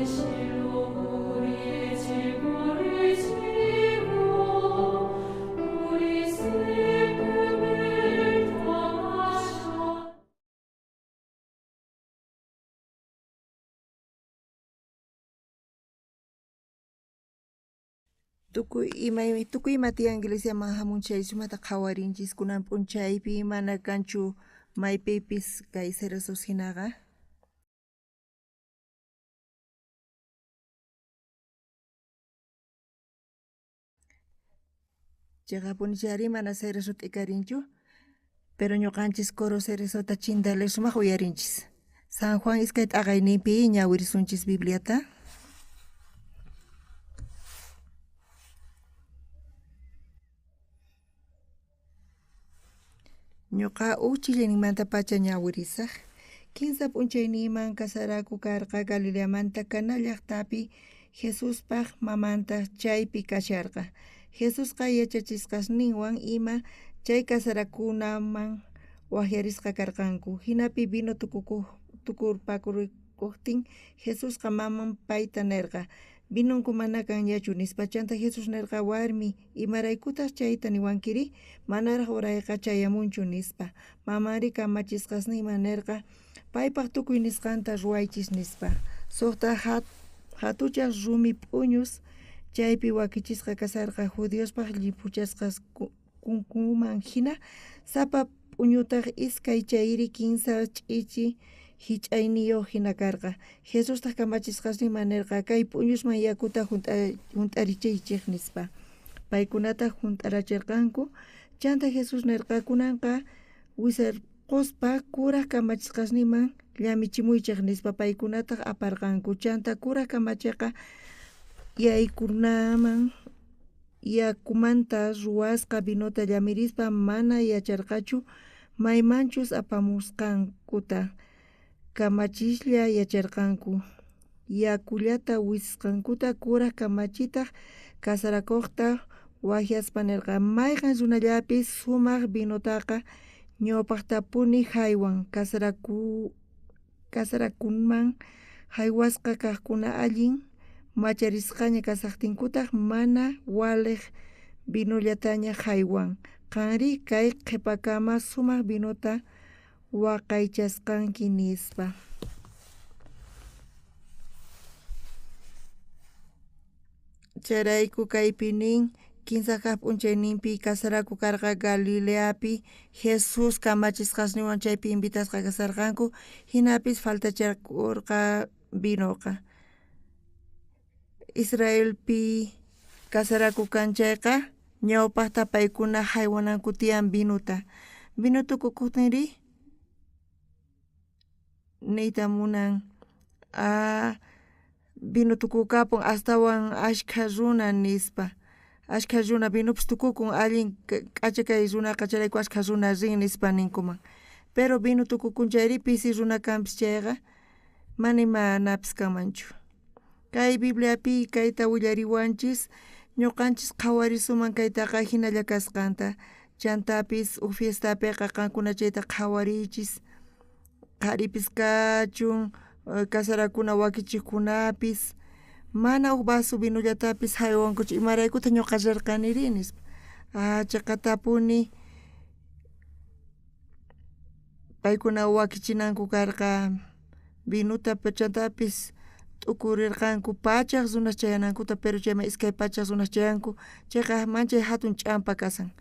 실로 우리의 질고를 지고 우리 슬픔을 더하셨 Tukuy ima tukuy ima tiyan iglesiaman hamun chay sumaqta qhawarinchis kunan p'unchaypi mana kanchu maypipis kay cerezos hinaqa. Chiqapunichari mana cerezo t'ikarinchu, pero ñuqanchis coro cerezota chintale sumaq uyarinchis. San Juan iskay t'aqayninpi ñawirisunchis Bibliata. Ñuqa uj chillinmantapacha ñawirisaq. Kinsa p'unchayniyman kasaraku karqa Galileamanta Caná llaqtapi Jesuspaq mamantaq chaypi kasharqa. Jesusqa yachachisqasninwan ima chay kasarakunaman waqyarisqa karqanku. Hinapi vino tukurpakurikuqtin Jesusqa maman payta nirqa: Vinonku mana kanñachu nispa. Chanta Jesús nirqa: Warmi, imaraykutaq chayta niwankiri? Manaraq urayqa chayamunchu nispa. Mamanri kamachisqasninman nirqa: Paypaq tukuy nisqanta ruwaychis nispa. Suqta hatuchaq rumi p'uñus chaypi wakichisqa kasarqa judiospaq lliphuchasqas kunkuman hina, sapa p'uñutaq iskay chayri kinsa ch'ichi hich'ayniyuq hina karqa. Jesustaq kamachisqasninman nirqa: Kay p'uñusman yakuta hunt'arichiychik nispa. Paykunataq hunt'arachirqanku. Chanta Jesús nirqa: Kunanqa wisarquspa kuraq kamachisqasninman llamichimuychik nispa. Paykunataq aparqanku. Chanta kuraq kamachiqa yaykunaman yakumanta ruwasqa vinota llamirispa mana yacharqachu maymanchus apamusqankuta. Kamachislla yacharqanku. Yakullata wisqankuta kuraq kamachitaq kasarakuqta waqyaspa nirqa: Mayqan runallapis sumaq vinotaqa ñawpaqtapuni haywan kasarakunman haywasqa kaqkuna allin macharisqaña kasaqtinkutaq mana waliq vinollataña haywan. Qanri kay qhipakama sumaq vinota waqaychasqanki nispa. Chayrayku kaypi nin kinsa kaq p'unchayninpi kasaraku karqa Galileapi Jesús kamachisqasninwan chaypi invitasqa kasarqanku, hinapis faltachakurqa vinoqa. Israelpi kasaraku kan chayqa ñawpaqta paykuna haywananku tiyan vinuta. Vino tukukuqtinri niyta munan vino tukukapun astawan ashkha runa nispa. Ashkha runa vinopis tukukun allin k'acha kay runaqa chayrayku ashkha runa rin nispa ninkuman. Pero vino tukukun chayri pisi runa kanpis chayqa mana imanapis kanmanchu. Kay Bibliapi kayta willariwanchis ñuqanchis qhawarisuman kaytaqa hinalla kasqanta. Chantapis uj fiestapiqa qankuna chayta qhawariychis. Qharipis kachun, kasarakuna wakichiqkunapis mana uj vaso vinollatapis haywankuchu imaraykutaq ñuqa rirqaniri nispa. Chiqatapuni paykuna wakichinanku karqa vinuta chantapis t'ukurirqanku pachaq runas chayanankuta, pero chayman iskay pachaq runas chayanku chayqa manchay hatun ch'ampa kasan.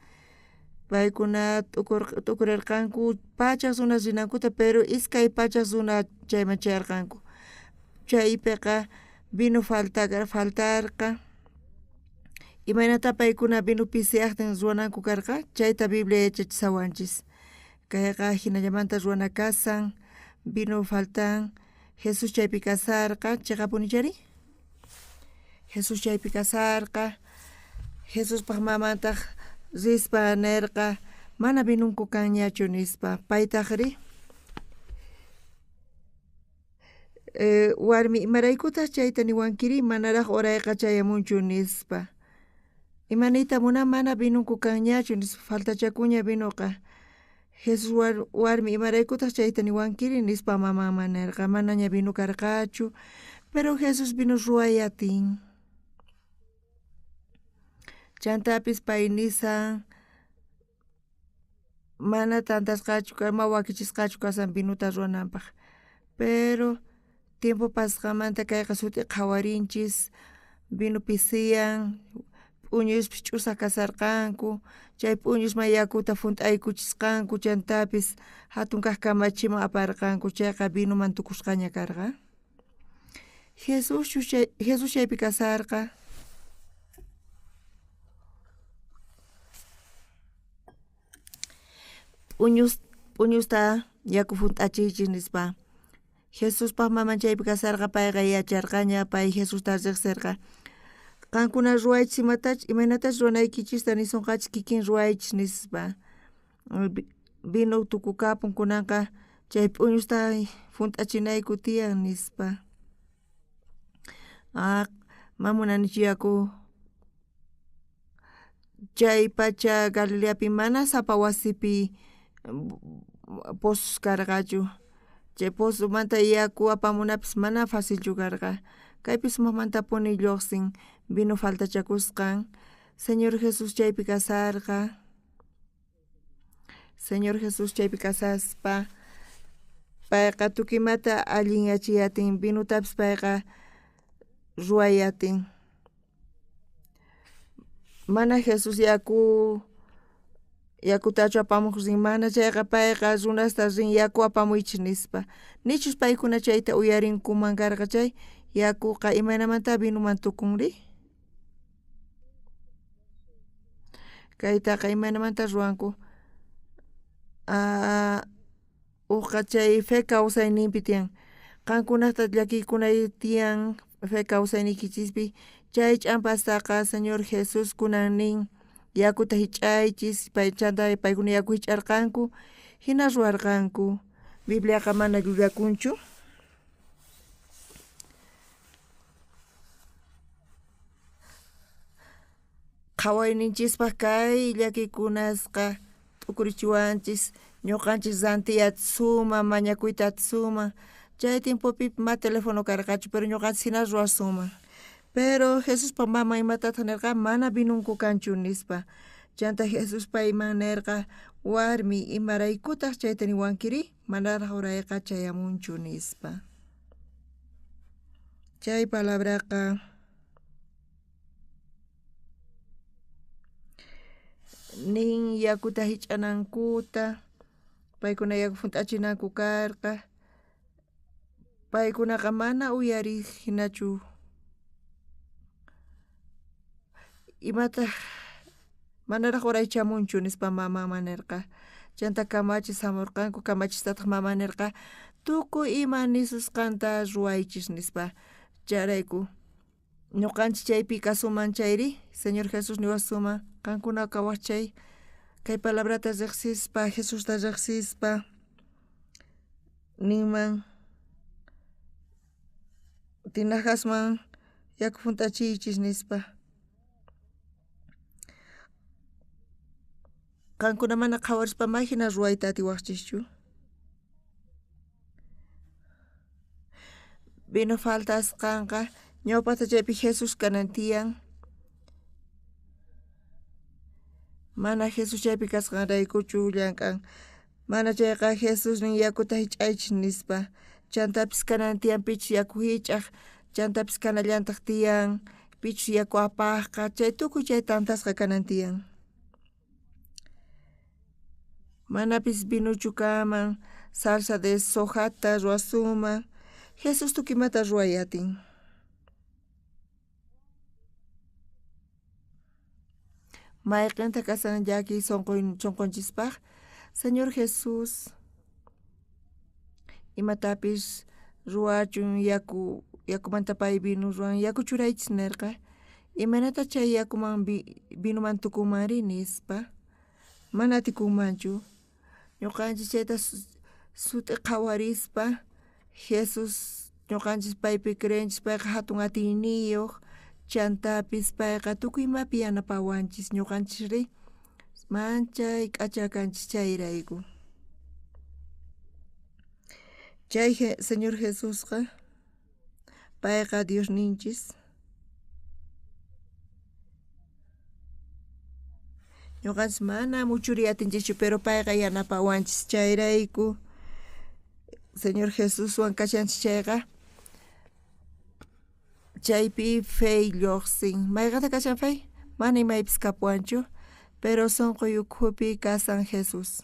Paykuna t'ukurirqanku pachaq runas rinankuta, pero iskay pachaq runa chayman chayarqanku. Chaypiqa vino faltarqa. Imaynata paykuna vino pisiyaqtin ruwananku karqa, chayta Biblia yachachisawanchis. Kayqa hinallamanta ruwana kasan, vino faltan, Jesús chaypi kasarqa, chiqapunichari? Jesús chaypi kasarqa, Jesuspaq mamantaq rispa nirqa mana vinunku kanñachu nispa. Paytaqri warmi imaraykutaq chayta niwankiri manaraq urayqa chayamunchu nispa. Imaniyta munan mana vinunku kanñachu nispa, faltachakuña vinoqa. Jesús warmi imaraykutaq chayta niwankiri nispa mamanman nirqa manaña vino karqachu, Pero Jesús vino ruway atin. Chantapis pay nisan mana tantasqachu ma wakichisqachu kasan vinuta ruwananpaq. Pero tiempo pasqanmanta kayqa sut'i qhawarinchis vino pisiyan, p'uñuspis ch'usaq kasarqanku, chay p'uñusman yakuta junt'aykuchisqanku, chantapis jatun kaj kamachiman aparqanku, chayqa vinoman tukusqaña karqa. Jesús chaypi kasarqa. P'uñusta yaku junt'achiychis nispa. Jesuspaj maman chaypi kasarqa, payqa yacharqaña, pay Jesusta riqsirqa. Qankuna ruwaychis imaynatachus ruwanaykichista nisonqachis kikin ruwaychis nispa. Vino tukukapun kunanqa chay p'uñusta junt'achinayku tiyan nispa. Ma munanichu yaku. Chay pacha Galileapi mana sapa wasipi pozos karqachu. Chay pozomanta yaku apamunapis mana facilchu karqa. Kaypi sumajmantapuni lluqsin vino faltachakusqan. Señor Jesús chaypi kasarqa. Señor Jesús chaypi kasaspa payqa tukuy imata allinyachiy atin, vinotapis payqa ruway atin. Mana Jesús yakutachu apamuq rin, mana chayqa payqa runasta rin yaku apamuychis nispa. Nichus paykuna chayta uyarinkuman karqa chay yakuqa imaynamanta vinoman tukunri? Kaytaqa imaynamanta ruwanku? Ujqa chay fe kawsayninpi tiyan. Qankunata llakiykunay tiyan fe kawsayniykichispi. Chay ch'ampastaqa Señor Jesús kunan nin yakuta hich'aychis, chanta paykuna yaku hich'arqanku, hina ruwarqanku. Bibliaqa mana llullakunchu. Qhawayninchispaj kay llakiykunasqa t'ukurichiwanchis, ñuqanchis rantiy atisunman, mañakuyta atisunman. Chay tiempopi ma teléfono karqachu, pero ñuqanchis hina ruwasunman. Pero Jesuspa maman imatataq nirqa, mana vinunku kanchu nispa. Chanta Jesús payman nirqa, warmi imaraykutaq chayta niwankiri, manaraq urayqa chayamunchu nispa. Chay palabraqa nin yakuta hich'anankuta, paykuna yaku junt'achinanku karqa. Paykunaqa mana uyariq hinachu. Imataq manaraq uray chamunchu nispa mamanman nirqa. Chanta kamachis hamurqanku, kamachistataq mama nirqa, tukuy ima nisusqanta ruwaychis nispa. Chayrayku ñuqanchis chaypi kasuman chayri, Señor Jesús niwasuman, qankuna kawaq chay kay palabrata riqsispa, Jesusta riqsispa ninman tinajasman yaku junt'achiychis nispa. Qankuna mana qhawarispa ma hina ruwayta atiwaqchischu. Vino faltasqanqa ñawpaqta chaypi Jesús kanan tiyan. Mana Jesús chaypi kasqanraykuchu llank'an. Mana chayqa Jesús nin yakuta hich'aychis nispa. Chantapis kanan tiyan pichus yaku hich'aq, chantapis kanallantaq tiyan pichus yaku apaqqa, chay tukuy chay tantasqa kanan tiyan. Manapis vinochu kaman, salsa de sojata ruwasunman. Jesús tukuy imata ruway atin. Mayqinta kasan llakiy sunqunchispaq, Señor Jesús imatapis ruwachun yakumanta pay vino ruwan, yaku churaychis nirqa. Imaynata chay yakuman vinoman tukunmanri nispa. Mana atikunmanchu. Ñuqanchis chayta sut'i qhawarispa Jesús ñuqanchis paypi creenchis, payqa hatun atiyniyuq, chantapis payqa tukuy imapi yanapawanchis, ñuqanchisri manchay k'acha kanchis chayrayku. Chay Señor Jesusqa Payqa Diosninchis. Ñoqanchis mana muchuriy atinchischu, pero payqa yanapawanchis. Chayrayku Señor Jesuswan kashanchis chayqa, chaypi fey lloqsin. Mayqata kashan fey? Mana imaypis kapuwanchu, pero sonqoy ukhupi kasan Jesús.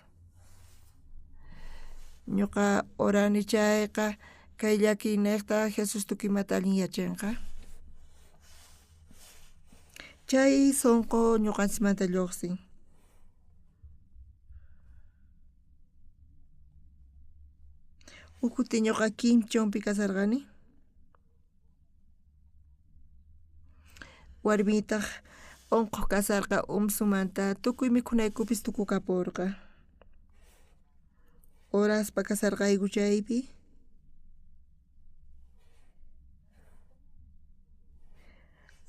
Ñoqa orani chayqa, kay llakiynejta Jesús tukuy imata allin yachanqa. Chay sonqo ñoqanchismanta lloqsin. Uj kuti ñoqa Quinchonpi kasarqani. Warmiytaj onqoj kasarqa umsumanta, tukuy mikhunaykupis tukukaporqa. Horaspa kasarqayku chaypi.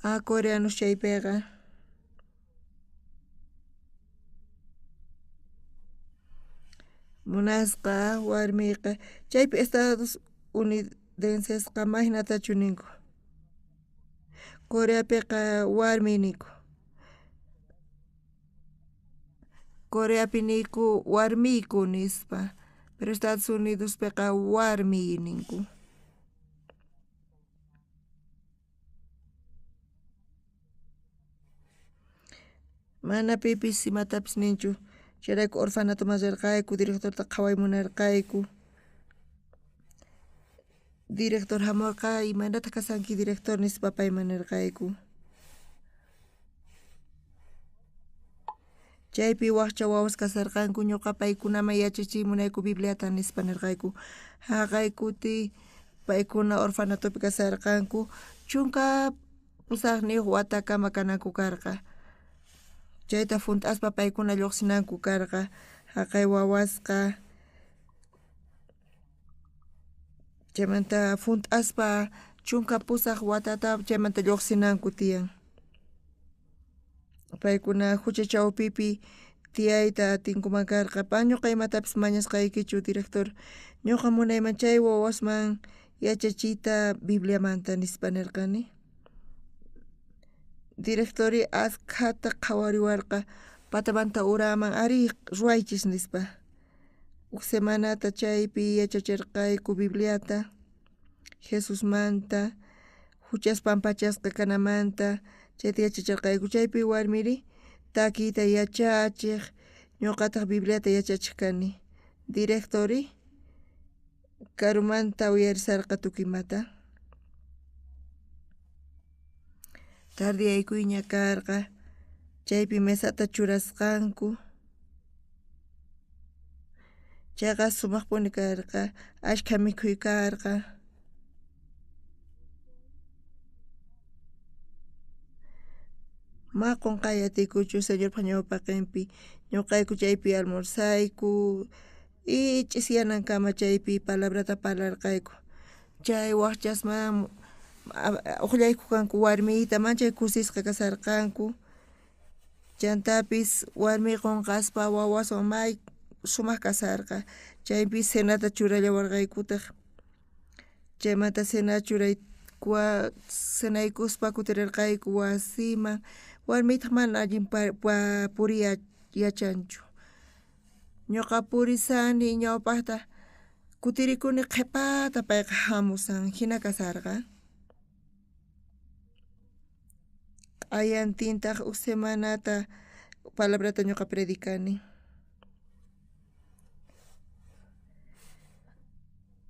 Ah, coreanos chaypeqa. Munasqa warmiyqa chaypi Estados Unidensesqa maynatachu ninku. Coreapiqa warmi ninku. Coreapi niyku warmiyku nispa, pero Estados Unidospeqa warmiy ninku. Mana pipis imatapis ninchu. Chayrayku orfanatoman rirqayku, directorta qhaway munarqayku. Director jamorqa, imaynataq kasanki director nispa payman nirqayku. Chaypi wajcha wawas kasarqanku, ñoqa paykunaman yachachiy munayku Bibliata nispa nirqayku. Jaqay kuti paykuna orfanatopi kasarqanku, 18 watakama kananku karqa. Chayta junt'aspa paykuna lluqsinanku karqa. Jaqay wawasqa chaymanta junt'aspa 18 watata chaymanta lluqsinanku tiyan. Paykuna jucha chawpipi tiyayta atinkuman karqa. Pa ñuqa imatapis mañasqaykichu director, ñuqa munayman chay wawasman yachachiyta Bibliamanta nispa nirqani. Directori askhata qhawariwarqa patamanta uraman, ari ruwaychis nispa. Uj semanata chaypi yachachirqayku Bibliata, Jesusmanta, juchas pampachasqa kanamanta, chayta yachachirqayku. Chaypi warmiri takiyta yachachiq, ñuqataq Bibliata yachachiq kani. Directori karumanta uyarisarqa tukuy imata. Tardeyaykuyña karqa, chaypi mesata churasqanku. Chayqa sumaqpuni karqa, ashkha mikhuy karqa. Ma qonqay atikuchu Señorpaq ñawpaqenpi, ñuqayku chaypi almorzayku, y ch'isiyanankama chaypi palabrata parlarqayku. Chay wajchasman uqllayku kanku warmiyta, manchay kusisqa kasarqanku. Chantapis warmiy qonqaspa wawaswan may sumaq kasarqa. Chaypi cenata churallawarqaykutaq. Chaymanta cena cenaykuspa kutirarqayku wasiman. Warmiytaq mana allin puriy yachanchu. Ñuqa purisani ñawpaqta kutirikuni qhepata payqa hamusan, hina kasarqa. Q'ayantintaq uj semanata palabrata ñuqa predicani.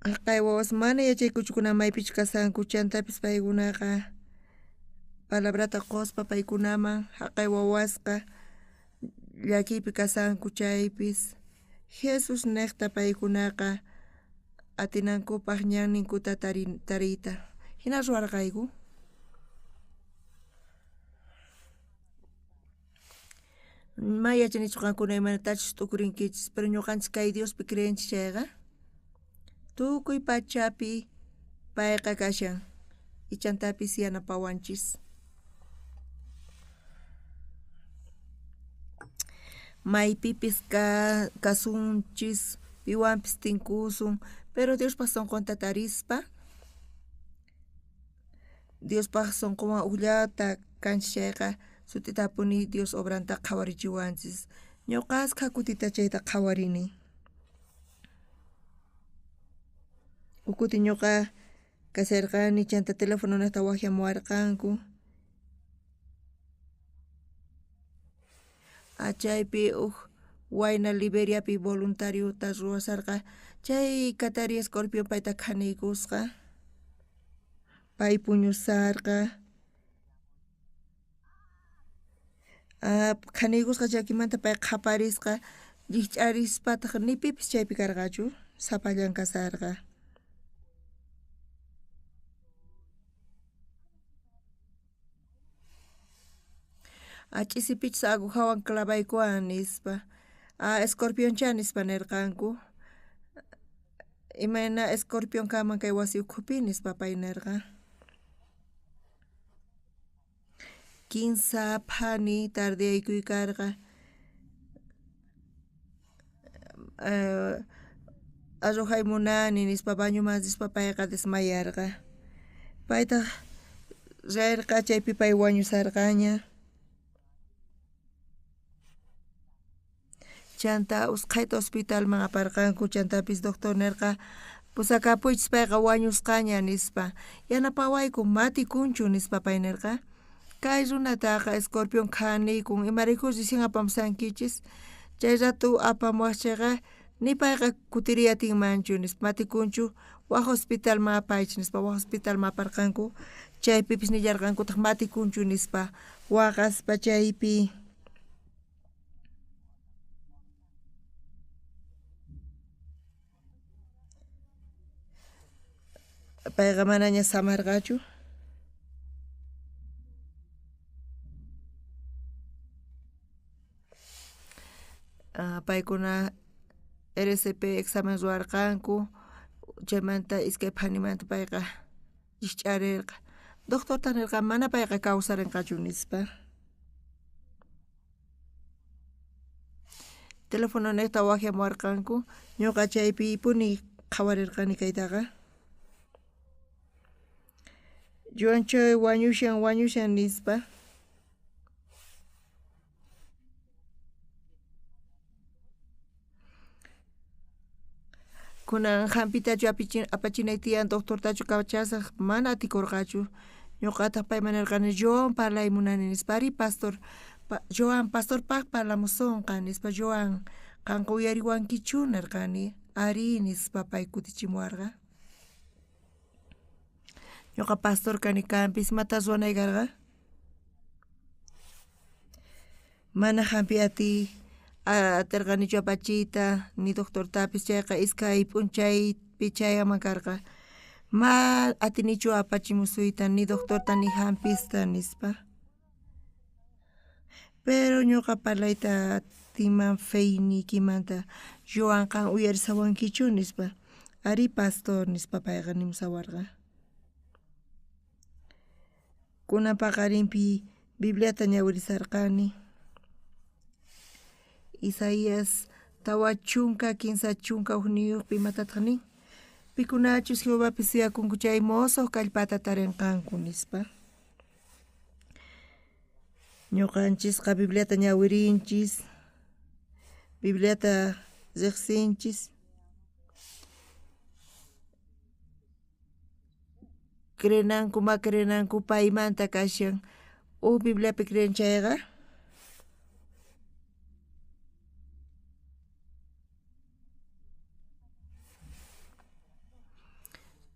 Jaqay wawas mana yachaykuchu kunan maypichu kasanku, chantapis paykunaqa palabrata quspa paykunaman jaqay wawasqa llakiypi kasanku chaypis Jesús niqta paykunaqa atinankupaq ñanninkuta tariyta. Hina ruwarqayku. Ma yachanichu qankuna imanatachus t'ukurinkichis, pero ñuqanchis kay Diospi creenchis chayqa, tukuy pachapi payqa kashan, ichantapis yanapawanchis. Maypipis kasunchis, piwanpis tinkusun, pero Diospaq sonqonta tarispa Diospaj sonqowan ujllata kanchis chayqa sut'itapuni Dios obranta qhawarichiwanchis. Ñuqa askha kutita chayta qhawarini. Uj kuti ñuqa kasharqani chanta telefononejta wajyamuwarqanku. Chaypi uj wayna Liberiapi voluntariota ruwasharqa chay katari escorpión payta khaniykusqa. Pay puñusarqa. Khaniykusqa chakimanta pay qhaparisqa llijch'arispataq ni pipis chaypi karqachu, sapallan kasarqa. Ch'isipichus agujawan clavaykuwan nispa. Escorpionchá nispa nerqanku. Imayna escorpión kanman kay wasi ukhupi nispa pay nerqa. Kinsa phani tardeyaykuy karqa. Arrojay munani nispa bañoman rispa payqa desmayarqa. Paytaq rerqa chaypi pay wañusarqaña. Chanta usqhayta hospitalman aparqanku chantapis doctor nerqa pusakapuychis payqa wañusqaña nispa. Yanapawayku matikunchu nispa pay nerqa. Kay runataqa escorpión khaniykun imaraykuchus recién apamusankichis chay rato apamuwajchayqa ni payqa kutiriy atinmanchu nispa matikunchu waj hospitalman apaychis nispa waj hospitalman aparqanku chaypipis nillarqankutaq matikunchu nispa waqaspa chaypi. Payqa manaña samarqachu. Paykuna RCP examen ruwarqanku chaymanta iskay phanimanta payqa llijch'arerqa. Doctortaj nerqa mana payqa kawsarenqachu nispa. Telefononejta wajyamuwarqanku ñuqa chaypipuni qhawarerqani kaytaqa. Joan Choi wañushan wañushan nispa. Kunan jampitachu apachinay tiyan doctortachu kachasaj mana atikurqachu. Ñuqataq payman nerqani Joan parlay munani nispa. Ari pastor, Joan pastorpaq parlamusonqa nispa. Joan qanqa uyariwankichu nerqani. Ari nispa pay kutichimuwarqa. Ñuqa pastor kani kanpis imata ruwanay karqa? Mana jampi atiy aterqanichu apachiyta ni doctortapis chayqa iskay p'unchaypi chayaman karqa. Ma atinichu apachimusuyta ni doctorta ni jampista nispa. Pero ñuqa parlayta atinman feyniykimanta Joan qan uyarisawankichu nispa. Ari pastor nispa payqa nimusawarqa. Kunan paqarinpi Bibliata ñawirisarqani. Isaías 43 imatataq nin? Pikunachus Jehovapi suyakunku chay mosoj kallpata tarinqanku nispa. Ñuqanchisqa Bibliata ñawirinchis, Bibliata riqsinchis. Creenanku ma creenanku paymanta kashan. Uj Bibliapi creen chayqa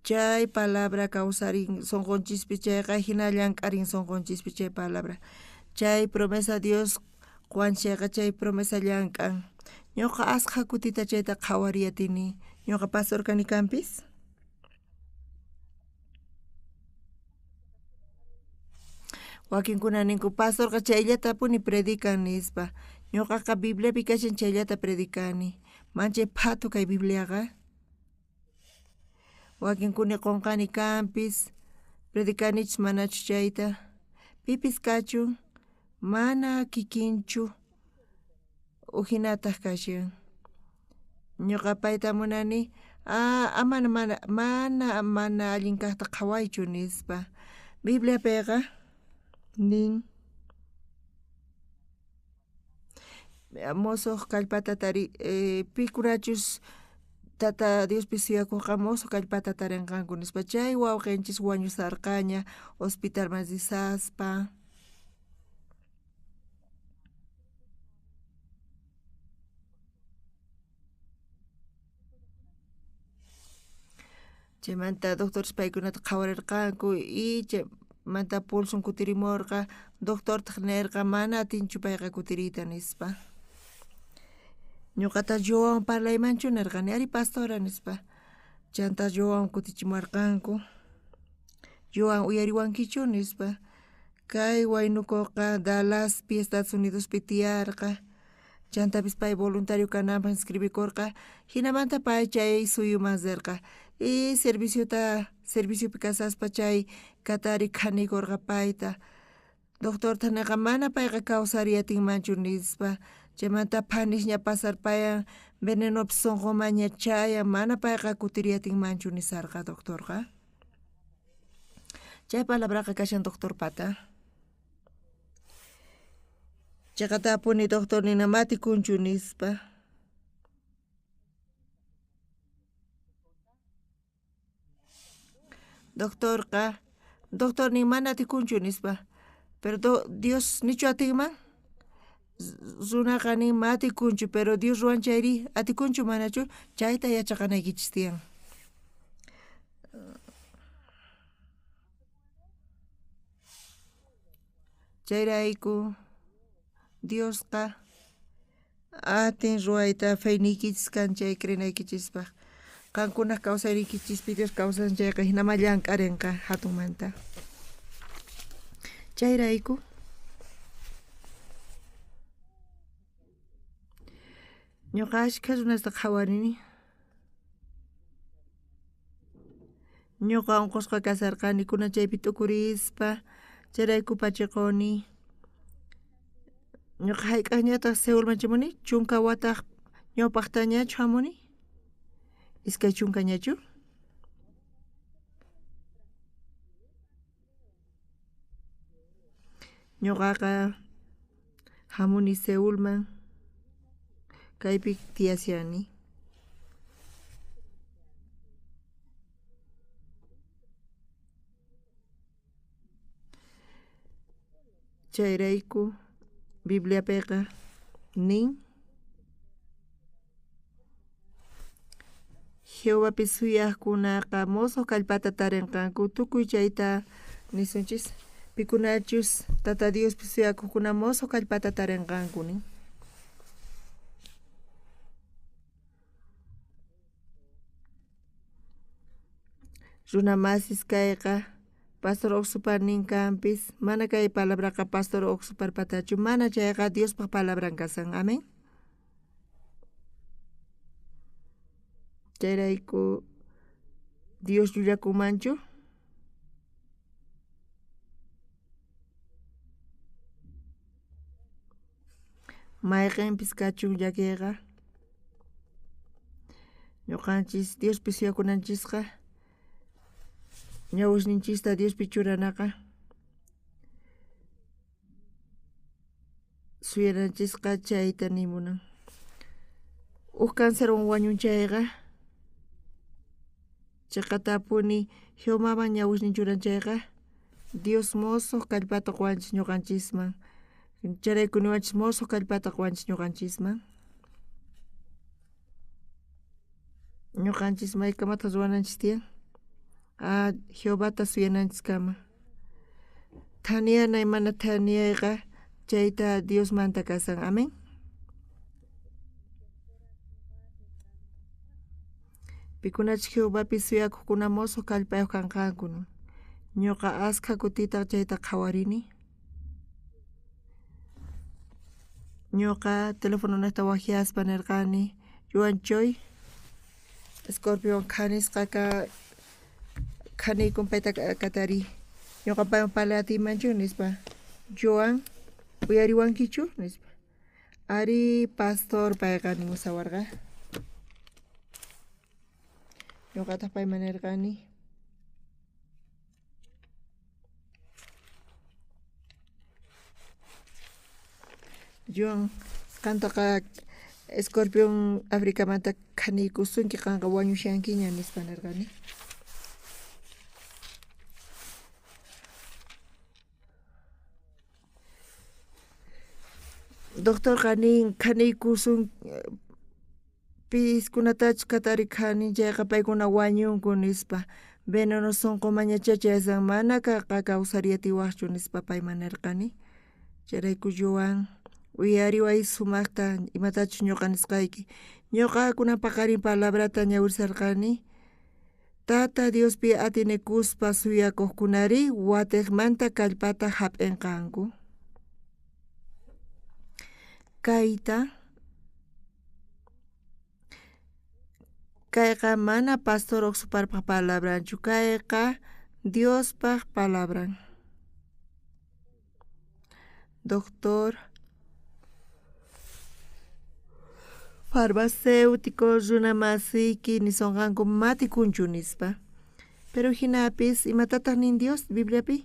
chay palabra kawsarin sonqonchispi chayqa hina llank'arin sonqonchispi chay palabra. Chay promesa Dios qowan chayqa chay promesa llank'an. Ñuqa askha kutita chayta qhawariy atini. Ñuqa pastor kani kanpis. Wakinkuna ninku pastorqa chayllatapuni predican nispa. Ñuqaqa Bibliapi kashan chayllata predicani. Manchay phatu kay Bibliaqa. Wakinkuna qonqani kanpis, predicanichus manachu chayta. Pipis kachun, mana kikinchu ujinataq kashan. Ñuqa payta munani, ama mana allin kaqta qhawaychu nispa. Bibliapeqa nin mosoj kallpata tari pikunachus Tata Diospi suyakojqa mosoj kallpata tarenqanku nispa. Chay wawqenchis wañusarqaña hospitalman risaspa. Chaymanta doctores paykunata qhawarerqanku y chaymanta pulson kutirimorqa, doctortaj nerqa mana atinchu payqa kutiriyta nispa. Ñuqata Joan parlaymanchu nerqani, ari pastora nispa. Chanta Joan kutichimuwarqanku. Joan uyariwankichu nispa. Kay waynukuqa Dallaspi Estados Unidospi tiyarqa. Chantapis pay voluntario kananpaj inscribikorqa, jinamanta pay chay suyuman rirqa. Y serviciopi kasaspa chay katari khanikorqa payta. Doctortaj nerqa mana payqa kawsariy atinmanchu nispa. Chaymanta phanisña pasarpayan venenopis sonqomanña chayan mana payqa kutiriy atinmanchu nisarqa doctorqa. Chay palabraqa kashan doctorpata. Chayqatapuni doctor nina matikunchu nispa. Doctorqa, doctor nin mana atikunchu nispa. Pero Dios nichu atinman? Runaqa nin ma atikunchu, pero Dios ruwan chayri atikunchu manachu? Chayta yachaqanaykichis tiyan. Chayrayku Diosqa atin ruwayta feyniykichis kan chay creenaykichispaj. Qankunaj kawsayniykichispi Dios kawsan chayqa hinama llank'arenqa hatunmanta. Chayrayku ñuqa ashkha runasta qhawarini. Ñuqa unqusqa kasarqani kunan chaypi t'ukurispa chayrayku pachiquni. Ñuqa hayk'aqñataq Seulman chamuni? 10 wataq ñawpaqtañachu hamuni? 20 ñachu? Ñuqaqa hamuni Seulman kaypi tiyashani. Chayrayku Bibliapiqa nin Jehovapi suyaqkunaqa mosoj kallpata tarinqanku tukuy chayta nisunchis pikunachus Tata Diospi suyakuqkuna mosoj kallpata tarinqanku nin. Runa masis kayqa Pastor Oxupar nin kanpis, mana kay palabraqa Pastor Oxupar patachu, mana chayqa Diospaj palabran kasan. Amén. Chayrayku Dios llullakunmanchu? Mayqenpis kachun llakiyqa ñuqanchis Diospi suyakunanchisqa ñawusninchista Diospi churanaqa suyananchisqa chayta nimunan. Uj cancerwan wañun chayqa chayqatapuni Jehovaman ñawusnin churan chayqa Dios mosoj kallpata quwanchis ñuqanchisman. Chayrayku niwanchis mosoj kallpata quwanchis ñuqanchisman. Ñuqanchis maykamataq ruwananchis tiyan? Jehovata suyananchiskama. Thaniyanay mana thaniyayqa chayta Diosmanta kasan. Amén. Pikunachus Jehovapi suyakuqkuna mosoj kallpayuq kanqanku. Ñuqa askha kutita chayta qhawarini. Ñuqa telefononejta wajyaspa nirqani Yuan Choi Scorpion khanisqa ka khaniykun payta katari. Ñuqa paywan parlay atiymanchu nispa. Joan uyariwankichu nispa. Ari pastor payqa nimusawarqa. Ñuqataq payman nirqani. Joan, qantaqa escorpión Africamanta khaniykusunki, qanqa wañushankiña, nispa nerqani. Doctorqa nin khaniykusun piskunatachus katari khanin chayqa paykuna wañunku nispa. Veneno sonqomañachá chayashan mana kaqa kawsariyatiwajchu nispa payman nerqani. Chayrayku Joan, uyariway sumajta imatachus ñuqa nisqayki. Ñuqa kunan paqarin palabrata ñawirisarqani. Tata Diospi atinikuspa suyakuqkunari watejmanta kallpata jap'inqanku. Kayta kayqa mana pastor Oxuparpaj palabranchu, kayqa Diospaj palabran. Doctor farmacéutico runa masiyki nisonqanku matikunchu nispa. Pero jinapis imatataq nin Dios Bibliapi?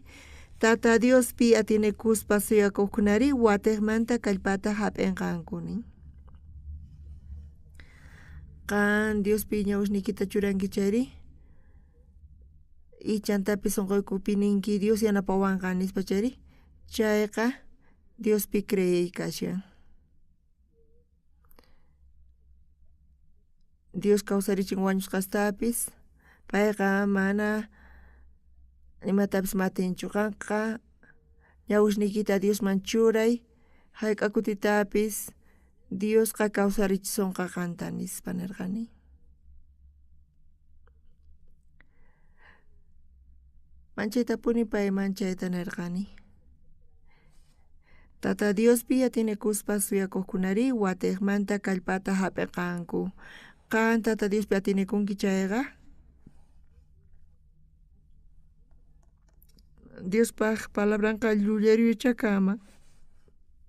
Tata Diospi atinikuspa suyakuqkunari watejmanta kallpata jap'inqanku nin. Qan Diospi ñawishniykita churanki chayri ichantapis sonqoykupi ninki Dios yanapawanqa nispa chayri chayqa Diospi creey kashan. Dios kawsarichin wañusqastapis payqa mana imatapis matinchu. Qanqa ñawishniykita Diosman churay hayk'a kutitapis Diosqa kawsarichisonqa qanta nispa nerqani. Manchaytapuni payman chayta nerqani. Tata Diospi atinikuspa suyakuqkunari watejmanta kallpata jap'inqanku. Qan Tata Diospi atinikunki chayqa Diospaj palabranqa llullariyucha kanman.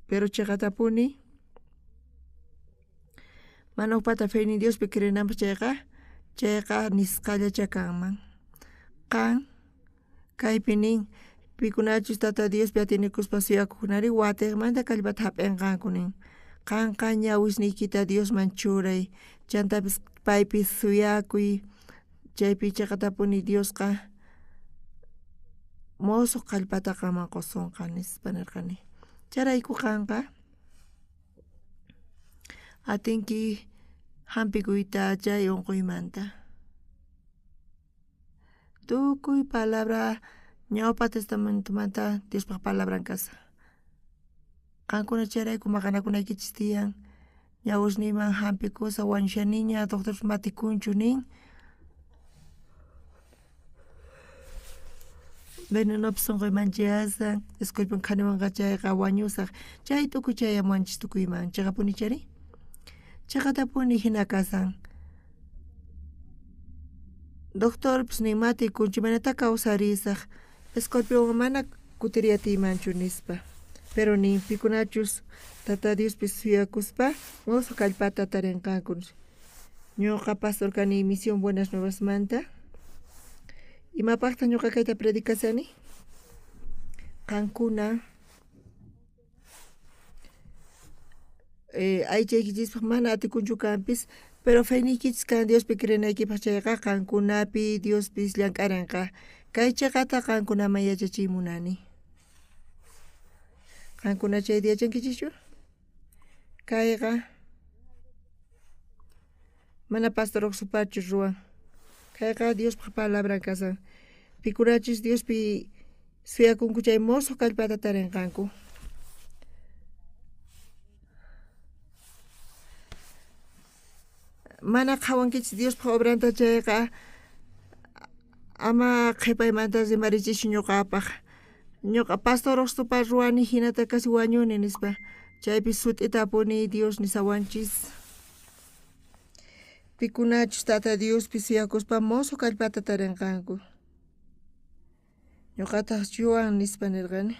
Pero chiqatapuni mana ujpata feynin Diospi creenanpaj chayqa chayqa nisqallacha kanman. Qan kaypi nin pikunachus Tata Diospi atinikuspa suyakuqkunari watejmanta kallpata jap'inqanku nin. Qanqa ñawisniykita Diosman churay chantapis paypi suyakuy chaypi chiqatapuni Diosqa mosoq kallpata qanman qusonqa nispa nerqani. Chayrayku qanqa atinki hampikuyta chay unquymanta. Tukuy palabra ñawpa testamentomanta Diospaj palabran kashan. Qankuna chayrayku maqanakunaykichis tiyan. Ñawisniyman hampikusa wañushaniña doctor matikunchu nin. Venenopis sonqoyman chayasan, escorpión khaniwanqa chayqa wañusaj. Chay tukuy chayamuwanchis tukuyman. Chiqapuni chayri? Chiqatapuni hina kasan. Doctorpis nin matikunchu imaynata kawsarisaj. Escorpionwan mana kutiriyatiymanchu nispa. Pero nin pikunachus Tata Diospi suyakuspa mosoq kallpata tarinqanku. Ñuqa pastor kani Misión Buenas Nuevasmanta. Imapaqtaq ñuqa kayta predicashani? Qankuna aychaykichispaj mana atikunchu kanpis, pero feyniykichis kan Diospi creenaykipaj chayqa qankunapi Diospis llank'arinqa. Kay chiqata qankunaman yachachiy munani. Qankuna chayta yachankichischu? Kayqa mana pastor Oxupachu ruwan. Kayqa Diospaj palabran kashan. Pikunachus Diospi suyakunku chay mosoq kallpata tarinqanku. Mana qhawankichis Diospaj obranta chayqa ama qhipaymanta rimarichischu ñuqapaj. Ñuqa pastor Oxupa ruwani hinata casi wañuni nispa. Chaypi sut'itapuni Dios nisawanchis. Pikunachus Tata Diospi suyakuspa mosoq kallpata tarinqanku. Ñuqataq Joan nispa nirqani.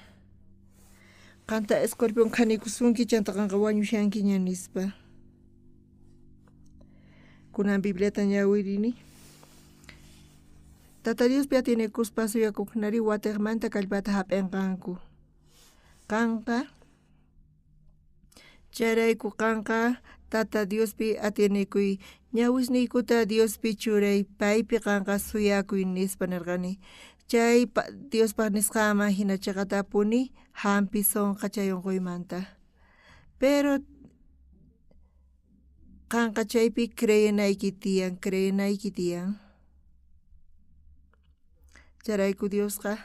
Qanta escorpión khanikusunki chanta qanqa wañushankiña nispa. Kunan Bibliata ñawirini. Tata Diospi atinikuspa suyakuqkunari watejmanta kallpata jap'inqanku. Qanqa Chayrayku qanqa Tata Diospi atienekuy, ñawisniykuta Diospi churay, paypi qanqa suyakuy, nispa nerqani. Chay Diospaj nisqanman jina cheqatapuni jampisonqa chay onqoymanta. Pero qanqa chaypi creenayki tiyan, creenayki tiyan. Chayrayku Diosqa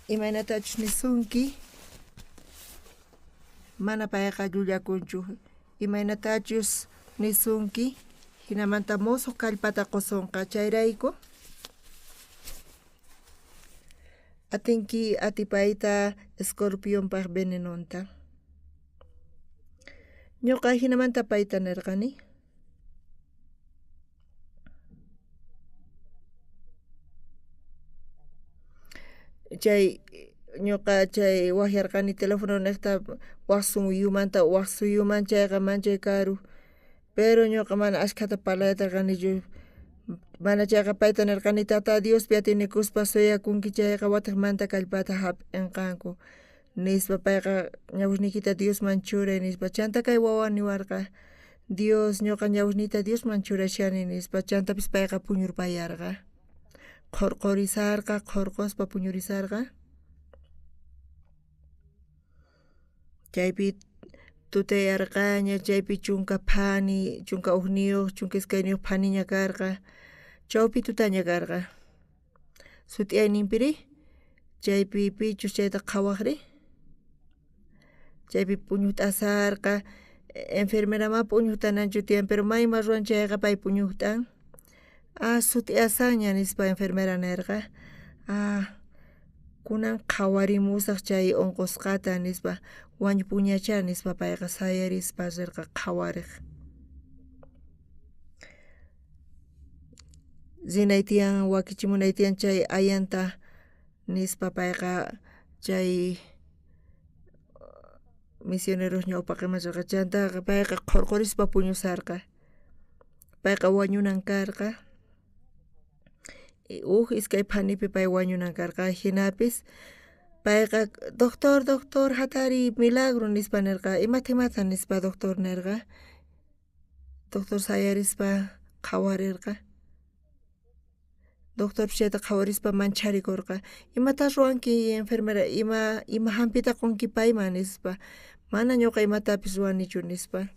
imaynatachus nisunki, mana payqa llullakunchu, imaynatachus nisunki, jinamanta mosoj kallpata qosonqa. Chayrayku atinki atipayta escorpionpaj venenonta. Ñuqa jinamanta payta nerqani. Chay ñuqa chay wajyarqani teléfono nejta waj suyumanta waj suyuman, chayqa manchay karu, pero ñuqa mana ashkhata parlayta aterqanichu, mana chayqa payta nerqani Tata Diospi atinikuspa suyakunki chayqa watejmanta kallpata jap'enqanku nispa, payqa ñawisniykita Diosman churay nispa. Chanta kay wawa niwarqa, Dios ñuqa ñawisniyta Diosman churashani nispa. Chantapis payqa puñurpayarqa, qhorqorisarqa, qhorqospa puñurisarqa. Chaypi tutayarqaña, chaypi chunka phani, chunka ujniyoj, chunka iskayniyoj phaniña karqa, chawpi tutaña karqa. Sut'iyayninpiri chaypi pichus chayta qhawajri, chaypi puñujt'asarqa. Enfermera ma p'uñujtananchu tiyan, pero mayma ruwan chayqa pay puñujt'an. Ah, sut'iyasanña nispa enfermera nerqa. Ah, kunan qhawarimusaj chay onqosqata nispa, wañupuñachá nispa payqa sayarispa rerqa qhawarej. Rinay tiyan, wakichimunay tiyan chay ayanta nispa payqa chay misioneros ñawpaqeman rerqa. Chantaqa payqa qhorqorispa puñusarqa. Payqa wañunan karqa. Uj iskay phanipi pay wañunan karqa. Jinapis payqa doctor, doctor, jatariy, milagro nispa nerqa. Imata, imata nispa doctor nerqa. Doctor sayarispa qhawarerqa. Doctorpis chayta qhawarispa mancharikorqa. Imata ruwanki enfermera, ima jampita qonki payman nispa. Mana ñuqa imatapis ruwanichu nispa.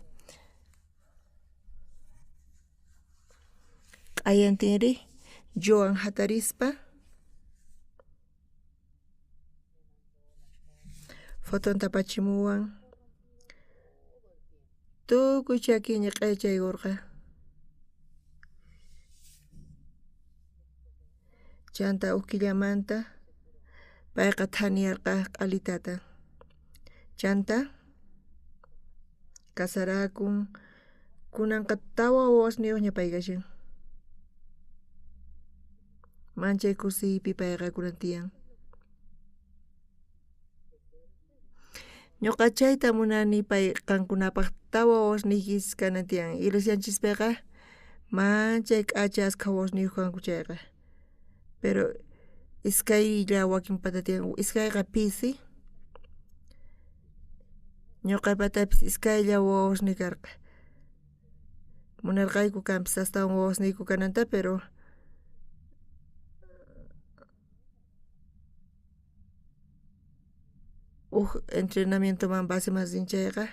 Q'ayantinri Joan jatarispa fotonta apachimuwan, tukuy chakiña q'aychaykorqa. Chanta uj killamanta payqa thaniyarqa q'alitata. Chanta casarakun, kunanqa tawa wawasniyojña pay kashan. Manchay kusiypi payqa kunan tiyan. Ñuqa chayta munani pay qankunapaj tawa wawasniykichis kanan tiyan. Iglesianchispiqa manchay k'acha askha wawasniyoj kanku chayqa. Pero iskaylla wakinpata tiyan, iskayqa pisi. Ñuqapatapis iskaylla wawasniy karqa. Munarqayku kanpis astawan wawasniyku kananta, pero uj entrenamientoman baseman rin chayqa,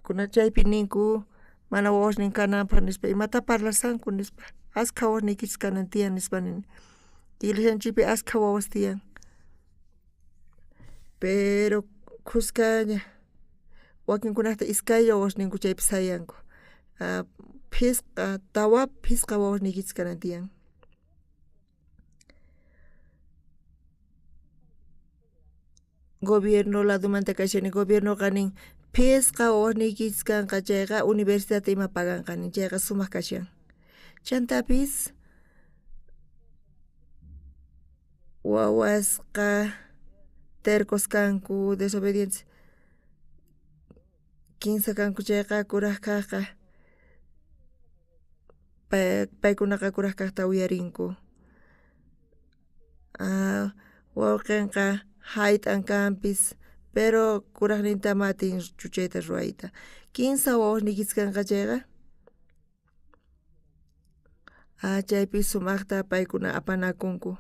kuna chaypi ninku mana wawasnin kananpaj nispa, imata parlasanku nispa, askha wawasniykichis kanan tiyan nispa nin. Iglesianchikpi askha wawas tiyan, pero khuskaña wakinkunajta iskaylla wawasninku chaypi sayanku. Phisqa tawa phisqa wawasniykichis kanan tiyan. Gobierno ladomanta kashani, gobiernoqa nin phisqa wawasniykichis kanqa chayqa universidadta ima paganqa nin, chayqa sumaj kashan. Chantapis wawasqa tercos kanku, desobedientes. Kinsa kanku chayqa kuraj kajqa paykunaqa kuraj kajta uyarinku. Wawqenqa jayt'an kanpis, Pero kurajninta ma atinchu chayta ruwayta. Kinsa wawasniykichis kanqa chayqa, chaypi sumajta paykuna apanakunku.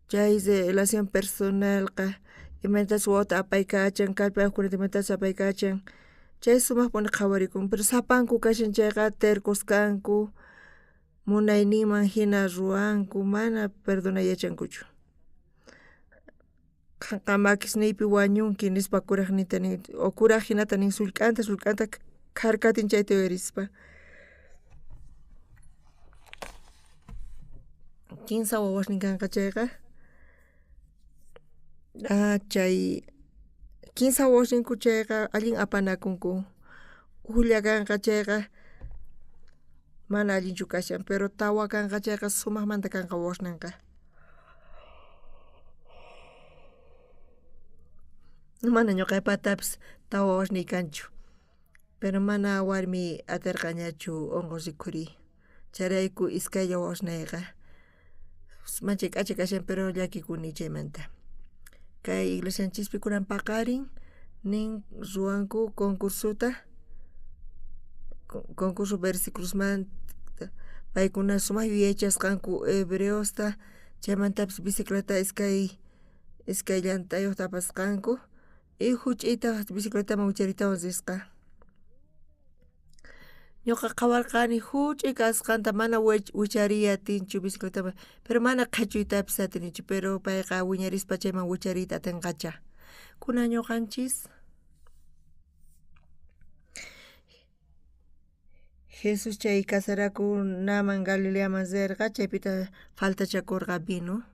Chay relación personalqa imaynatachus wawata apaykachan, kallpayojkunata imaynatachus apaykachan, chay sumajpuni qhawarikun, pero sapanku kashan chayqa tercos kanku, munayninman jina ruwanku, mana perdonay yachankuchu. Qanqa makisniypi wañunki nispa kurajninta nin, o kuraj jinata nin sullk'anta, sullk'anta kharkatin chayta yuyarispa. Kinsa wawasnin kanqa chayqa, chay kinsa wawasninku chayqa allin apanakunku, ujlla kanqa chayqa mana allinchu kashan, pero tawa kanqa chayqa sumajmanta kanqa wawasnenqa. Mana ñoqaypatapis tawa wawasniy kanchu, pero mana warmiy aterqañachu onqos rikhuriy, chayrayku iskaylla wawasneyqa manchay k'acha kashan, pero llakikuni chaymanta. Kay iglesianchispi kunan paqarin nin ruwanku concursota, concurso versiculosmanta, paykuna sumaj yuyaychasqanku hebreosta, chaymantapis bicicleta iskay llantayojta apasqanku, y juch'iytaj bicicletaman wichariytawan risqa. Ñuqa qhawarqani juch'uy kasqanta mana wichariy atinchu bicicletaman, pero mana qhechuytapis atinichu, pero payqa wiñarispa chayman wichariyta atinqacha. Kunan ñuqanchis Jesús chay casarakunaman Galileaman rerqa, chaypitaq faltachakurqa vino.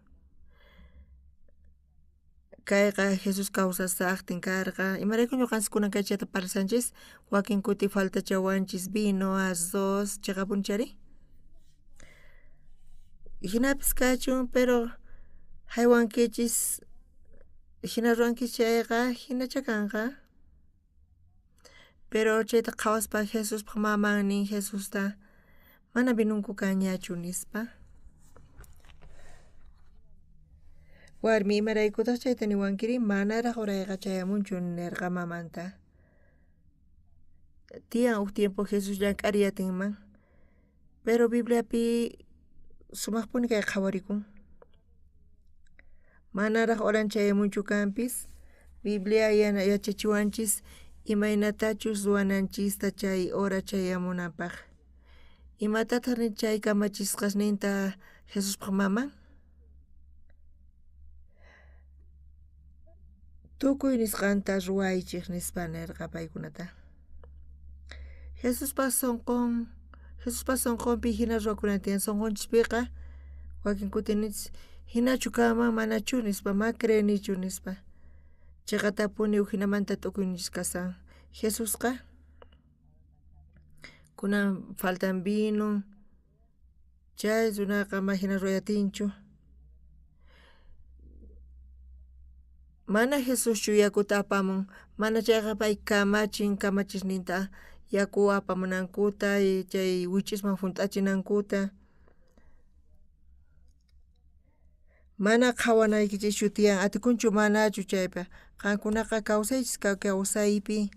Kayqa Jesús kawsasaqtin karqa, imarayku ñuqanchis kunan kay chayta parlashanchis, wakin kuti faltachawanchis vino, arroz, cheqapuni chari. Jinapis kachun, pero haywankichis, jina ruwankichis chayqa, jinacha kanqa. Pero chayta qhawaspa Jesuspaj maman nin Jesusta, mana vinunku kanñachu nispa. Warmi, imaraykutaq chayta niwankiri, manaraj horayqa chayamunchu nerqa mamanta. Tiyan uj tiempo Jesús llank'ariy atinman, pero Bibliapi sumajpuni kay qhawarikun. Manaraj horan chayamunchu kanpis, Biblia yachachiwanchis imaynatachus ruwananchista chay hora chayamunanpaj. Imatataq nin chay kamachisqasninta Jesuspaj maman? Tukuy nisqanta ruwaychej nispa nerqa paykunata. Jesuspa sonqonpi jina ruwakunan tiyan, sonqonchispiqa wakin kuti ninchis jinachu kanman manachu nispa, ma creenichu nispa. Cheqatapuni ujinamanta t'ukuyninchis kasan. Jesusqa kunan faltan vino, chay runaqa ma jina ruway atinchu. Mana Jesuschu yakuta apamun, mana chayqa pay kamachin kamachisninta yaku apamunankuta, chay wichisman junt'achinankuta. Mana qhawanaykichischu tiyan, atikunchu manachu chaypa. Qankunaqa kawsaychis kawsaypi,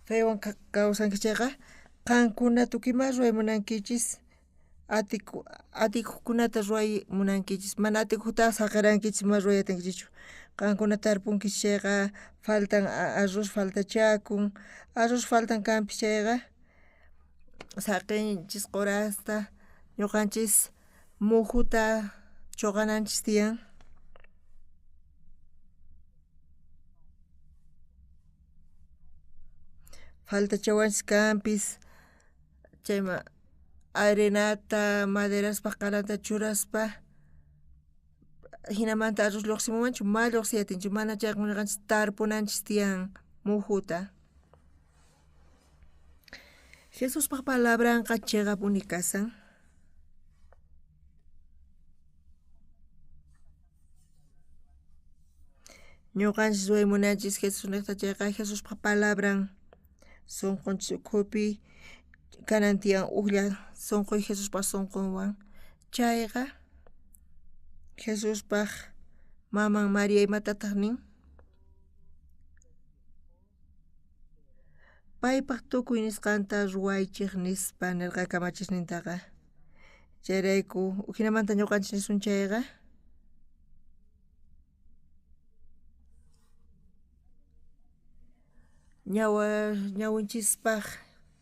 fewan kawsankichis chayqa, qankuna tukuy ima ruway munankichis, atikuqkunata ruway munankichis, mana atikuqtaqa saqerankichis mana ruway atinkichischu. Qankuna tarpunkichis chayqa faltan arroz faltachakun, arroz faltan kanpis chayqa saqenchis qurasta, ñuqanchis mujuta choqananchis tiyan. Faltachawanchis kanpis chayma arenata maderaspaj qarata churaspa jinamanta arroz lluqsimunmanchu, ma lluqsiy atinchu, mana chayqa ñuqanchis tarpunanchis tiyan mujuta. Jesuspaj palabranqa cheqapuni kasan. Ñuqanchis ruway munanchis Jesús niqta chayqa Jesuspaj palabran sonqonchis ukhupi kanan tiyan ujlla sonqoy Jesuspaj sonqonwan. Chayqa Jesuspaj maman María imatataq nin? Paypaj tukuy nisqanta ruwaychej nispa nerqa kamachisnintaqa. Chayrayku ujinamanta ñuqanchis nisun chayqa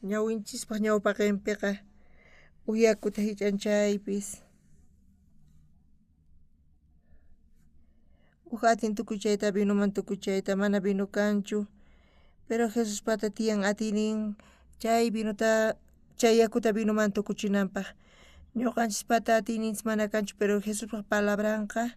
ñawinchispaj ñawpaqenpeqa uj yakuta jich'an chaypis uj atin tukuchayta vinoman tukuchayta mana vino kanchu pero Jesuspata tiyan atiynin chay vinota chay yakuta vinoman tukuchinanpaj ñuqanchispata atiyninchis mana kanchu pero Jesuspaj palabranqa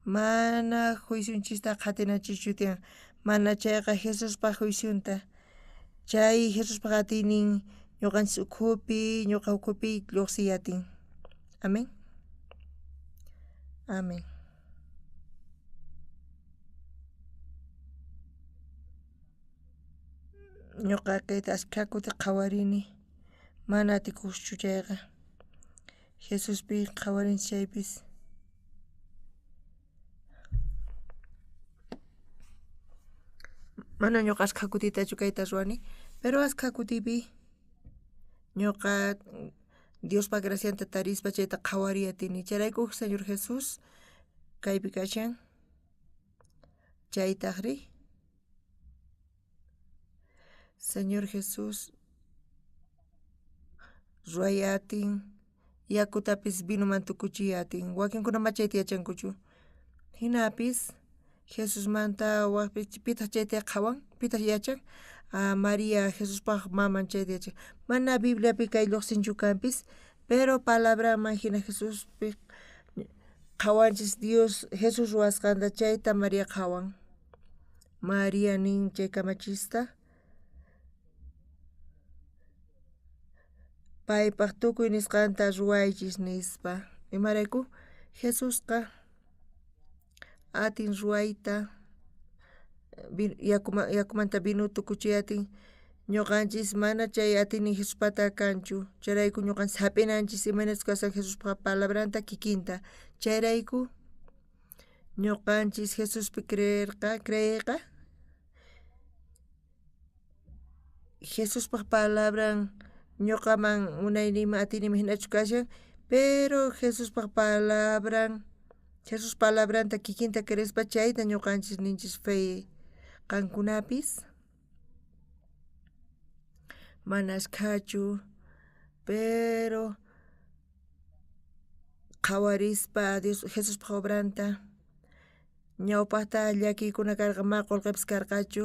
mana juicionchista qhatinachischu tiyan mana chayqa Jesuspaj juicionta chay Jesuspaj atiynin ñuqanchis ukhupi ñuqa ukhupi lluqsiy atin. Amén. Amén. Ñuqa kayta ashkha kuti qhawarini mana atikuqchu chayqa Jesuspi qhawarinchis chaypis mana ñuqa ashkha kutitachu kayta ruwani pero ashkha kutipi ñuqa Diospa gracianta tarispa chayta qhawariy atini chayrayku Señor Jesús kaypi kashan chaytajri Señor Jesús ruway atin yakutapis vinoman tukuchiy atin wakinkuna ma chayta yachankuchu jinapis Jesusmanta wajpi pitaq chayta qhawan pitaq yachan María Jesuspaj maman chayta yachan mana Bibliapi kay lluqsinchu kanpis pero palabranman jina Jesuspi qhawanchis Dios Jesús ruwasqanta chayta María qhawan María nin chay kamachista paypaj tukuy nisqanta ruwaychis nispa imarayku Jesusqa atin ruwayta yakumanta vino tukuchiy atin ñuqanchis mana chay atiynin Jesuspata kanchu chayrayku ñuqanchis jap'inanchis imaynachus kashan Jesuspa palabranta kikinta chayrayku ñuqanchis Jesuspi creeyqa Jesuspaj palabran ñuqaman munayniyman atiyniyman jinachu kashan pero Jesuspaj palabran Jesús palabranta kikinta creespa chayta ñuqanchis ninchis fe qankunapis mana ashkhachu pero qhawarispa Dios Jesuspaj obranta ñawpajta llakiykuna karqa ma qullqipis karqachu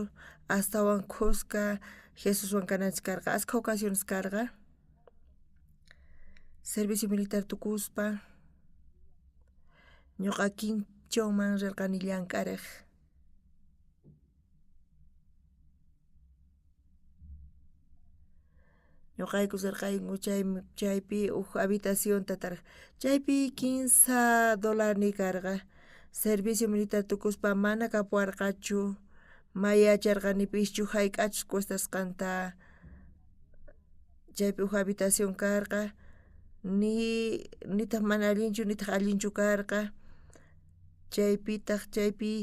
astawan khuska Jesuswan kananchis karqa ashkha ocasiones karqa servicio militar tukuspa ñuqa Quinchoman rirqani llank'arej ñuqayku rirqayku chaypi uj habitacionta tarej chaypi $15 karqa servicio militar tukuspa mana kapuwarqachu ma yacharqanipischu jayk'achus cuestasqanta chaypi uj habitación karqa nitaq mana allinchu nitaq allinchu karqa chaypitaq chaypi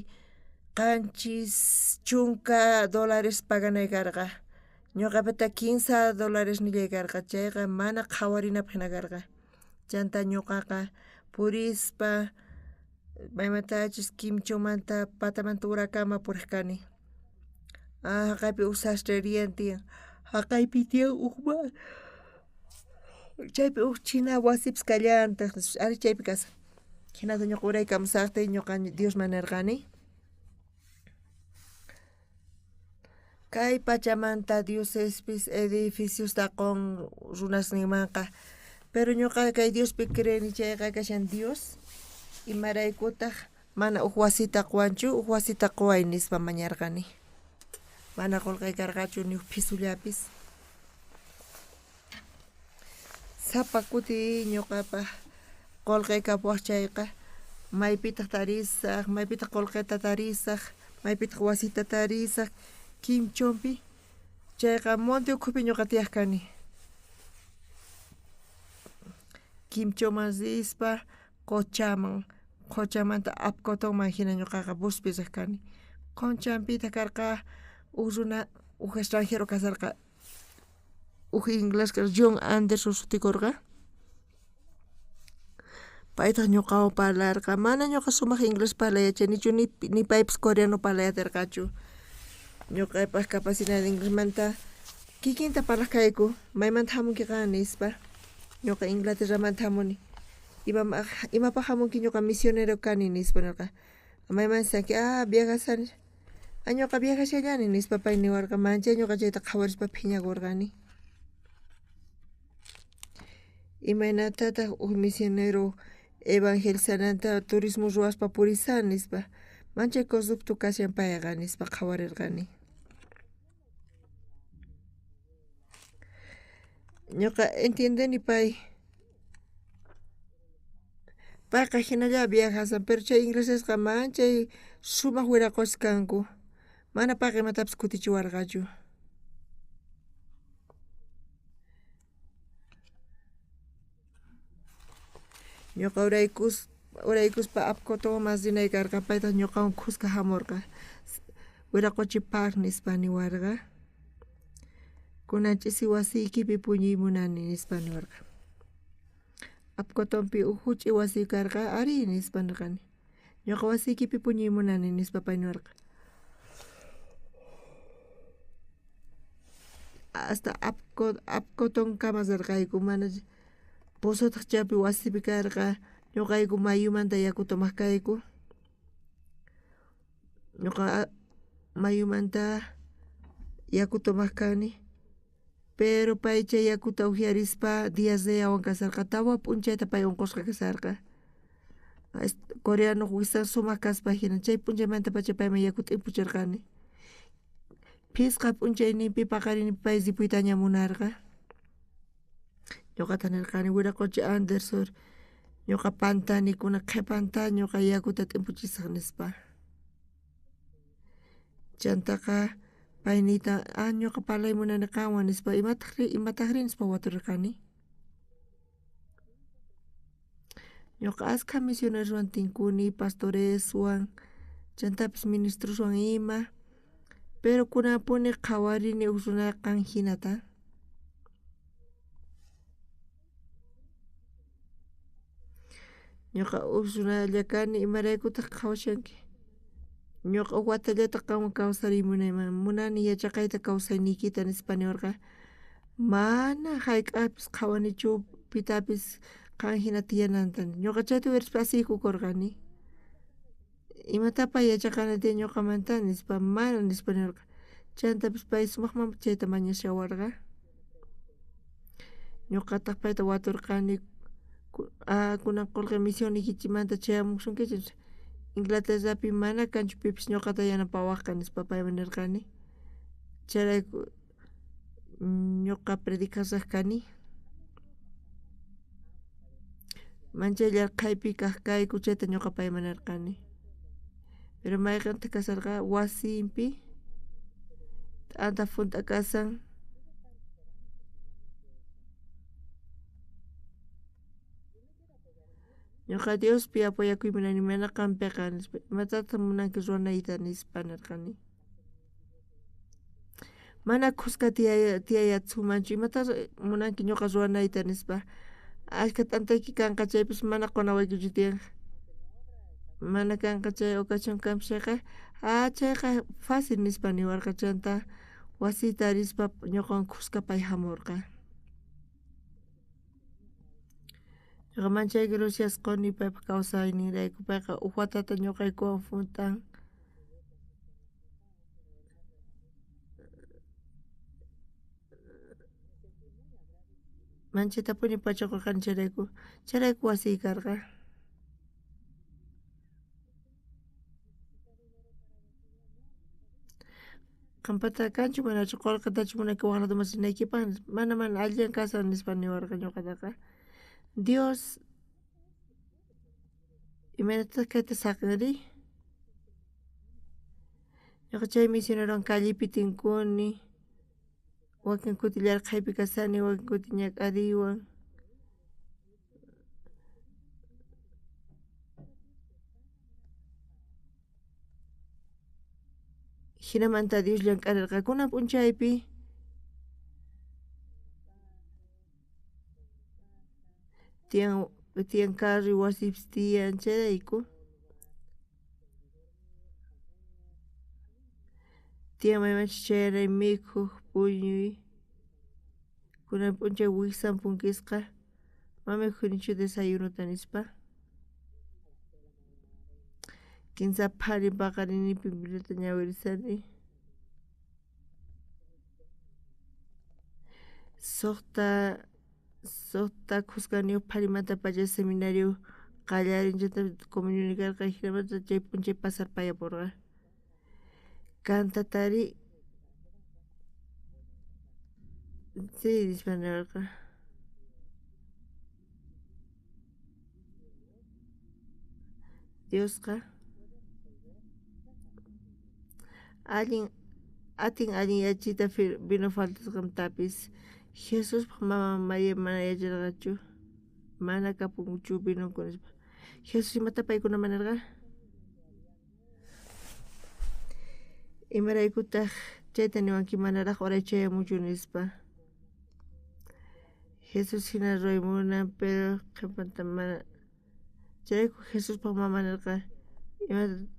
$70 paganay karqa ñuqapata $15 nillay karqa chayqa mana qhawarinapaq jina karqa chanta ñuqaqa purispa maymatachus Quimchomanta patamanta urakama purej kani jaqaypi uj sastreria tiyan jaqaypi tiyan uj chaypi uj china wasipis kallantaq ari chaypi kashan jinata ñuqa uraykamusaqtiy ñuqa Diosman nerqani kay pachamanta diosespis edificiosta qon runasninmanqa pero ñuqa kay Diospi creeni chayqa kashan Dios imaraykutaq mana uj wasita qowanchu uj wasita qoway nispa mañarqani mana qullqay karqachu ni uj phisullapis sapa kuti ñuqapaj qullqay kapuwaj chayqa maypitaq tarisaj maypitaq qullqita tarisaj maypitaq wasita tarisaj Quimchonpi chayqa monte ukhupi ñuqa tiyaj kani Quimchoman rispa qochaman qochamanta Apcotonman jina ñuqaqa buspi riq kani Qonchanpitaj karqa uj runa, uj extranjero kasarqa, uj inglés John Anderson sutikorqa. Paytaj ñoqawan parlarqa, mana ñoqa sumaj inglés parlay yachanichu, ni paypis coreano parlay aterqachu. Ñoqapaj capacidad inglesmanta kikinta parlaj kayku, maymanta jamunki qan nispa. Ñoqa Inglaterramanta jamuni. Imapaj jamunki ñoqa misionero kani nispa nerqa. Maymanta sanki, viajasani. Ñoqa viajashallani nispa pay niwarqa, manchay ñoqa chayta qhawarispa phiñakurqani. Imaynatataj uj misionero evangelizananta turismo ruwaspa purisan nispa. Manchay corrupto kashan payqa nispa qhawarirqani. Ñoqa entiendeni pay. Payqa jinalla viajasan, pero chay inglesesqa manchay sumaq wiraqochis kanku. Mana payqa imatapis kutichiwarqachu. Ñoqa uraykuspa Apcotonman rinay karqa, paytaj ñoqawan khuska jamorqa. Wiraqochi Park nispa niwarqa. Kunan ch'isi wasiykipi puñuy munani nispa niwarqa. Apcotonpi uj juch'i wasiy karqa, ari nispa nirqani. Ñoqa wasiykipi puñuy munani nispa pay niwarqa. Hasta Apcotonkama rirqayku, mana pozotaj chaypi wasipi karqa, ñoqayku mayumanta yaku tomaq kayku. Ñoqa mayumanta yaku tomaq kani, pero pay chay yakuta ujyarispa diarreawan kasarqa, tawa p'unchayta pay unqusqa kasarqa. Coreano wisan sumaq kaspa jina, chay p'unchaymantapacha payman yaku t'impucherqani. Phisqa p'unchayninpi paqarinpi pay ripuytaña munarqa. Ñoqata nirqani, wiraqochi Anderson, ñoqa pantani kuna qhepanta ñoqa yakuta t'impuchisaj nispa. Chantaqa pay niyta, ñoqa parlay munani qanwan nispa, imatajri nispa waturirqani. Ñoqa askha misioneroswan tinkuni, pastoreswan, chantapis ministroswan ima, pero kunanpuni qhawarini uj runa qan jinata. Ñoqa uj runalla kani, imaraykutaj qhawashanki? Ñoqa uj watallata qanwan kawsariy munayman, munani yachaqayta kawsayniykita nispa niwarqa. Mana jayk'apis qhawanichu pitapis qan jina tiyananta. Ñoqa chayta uyarispa asiykukorqani. Imata pay yachaqana tiyan ñoqamanta nispa, mana nispa niwarqa. Chantapis pay sumaqman chayta mañashawarqa. Ñoqataq payta waturqani, kunan qolqe misionniykichikmanta chayamusunkichik. Inglaterrapi mana kanchu pipis ñoqata yanapawajqa nispa payman nirqani. Chayrayku ñoqa predicasaj kani. Manchay llarqhaypi kaj kayku chayta ñoqa payman nirqani. Pero mayqentaq kasarqa wasinpi t'anta junt'a kasan. Ñoqa Diospi apoyakuy munani, mana qanpiqa nispa. Imatataq munanki ruwanayta nispa nirqani. Mana khuska tiyayatsumanchu, imata munanki ñoqa ruwanayta nispa. Ashka t'antayki kanqa chaypis mana qonawaykichu tiyanqa. Mana kanqa chay ocasión kanpis chayqa, chayqa fácil nispa niwarqa. Chanta wasiyta rispa ñoqawan khuska pay jamorqa. Ñoqa manchay gracias qoni paypaj kawsayninrayku, payqa uj watata ñoqaykuwan junt'an. Manchaytapuni pachakorqani chayrayku, chayrayku wasiy karqa. Qanpata kanchu manachu qolqetachu munayki waj ladoman rinaykipaj? Mana mana allillan kashan nispa niwarqa ñoqataqa. Dios imaynatataq kayta saqenri? Ñoqa chay misionerowan callepi tinkuni, wakin kuti llarqhaypi kasani, wakin kuti ñak'ariywan. Jinamanta Dios llank'arerqa kunan p'unchaypi. Tiyan tiyan carro wasipis tiyan chayrayku. Tiyan maymanchus chayanay mikhuj puñuy. Kunan p'unchay wijsan punkisqa ma mikhunichu desayunuta nispa. Kinsa phari paqarinipi Bibliata ñawirisani. Suqta khuskaniyuq pharimantapacha seminario qallarin chanta comunión karqa jinamanta chay p'unchay pasarpayaporqa. Kantatari sí nispa niwarqa. Diosqa allin atin allinyachiyta vino faltasqantapis. Jesuspaj maman María mana yacharqachu, mana kapunchu vinonku nispa. Jesús imata paykunaman nerqa? Imaraykutaj chayta niwanki manaraj horay chayamunchu nispa. Jesús jina ruway munan, pero qhepanta mana. Chayrayku Jesuspaj maman nerqa,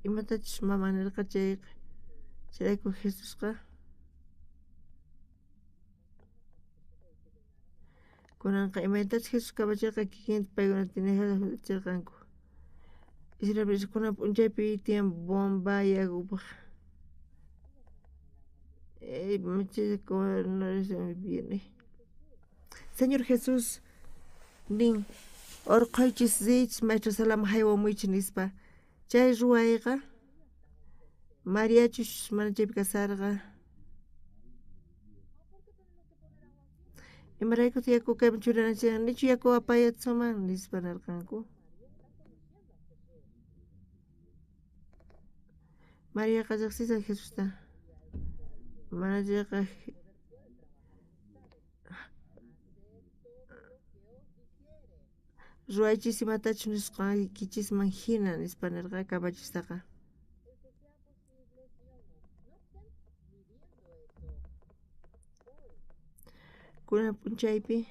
imatachus maman nerqa chayqa. Chayrayku Jesusqa kunanqa imaynatachus Jesús kamacherqa kikinta paykuna tinejata junt'acherqanku. Israel kunan p'unchaypi tiyan bomba yakupaj. Señor Jesús nin, orqhoychis riychis maestra salaman jaywamuychis nispa. Chay ruwayqa Mariachus mana chaypi kasarqa. Imaraykutaq yaku kayman churanachik nichu yaku apayatsuman nispa nerqanku. Mariaqa riqsisan Jesusta. Mana chayqa ruwaychis imatachus nisqaykichisman jina nispa nerqa kamachistaqa. Kunan p'unchaypi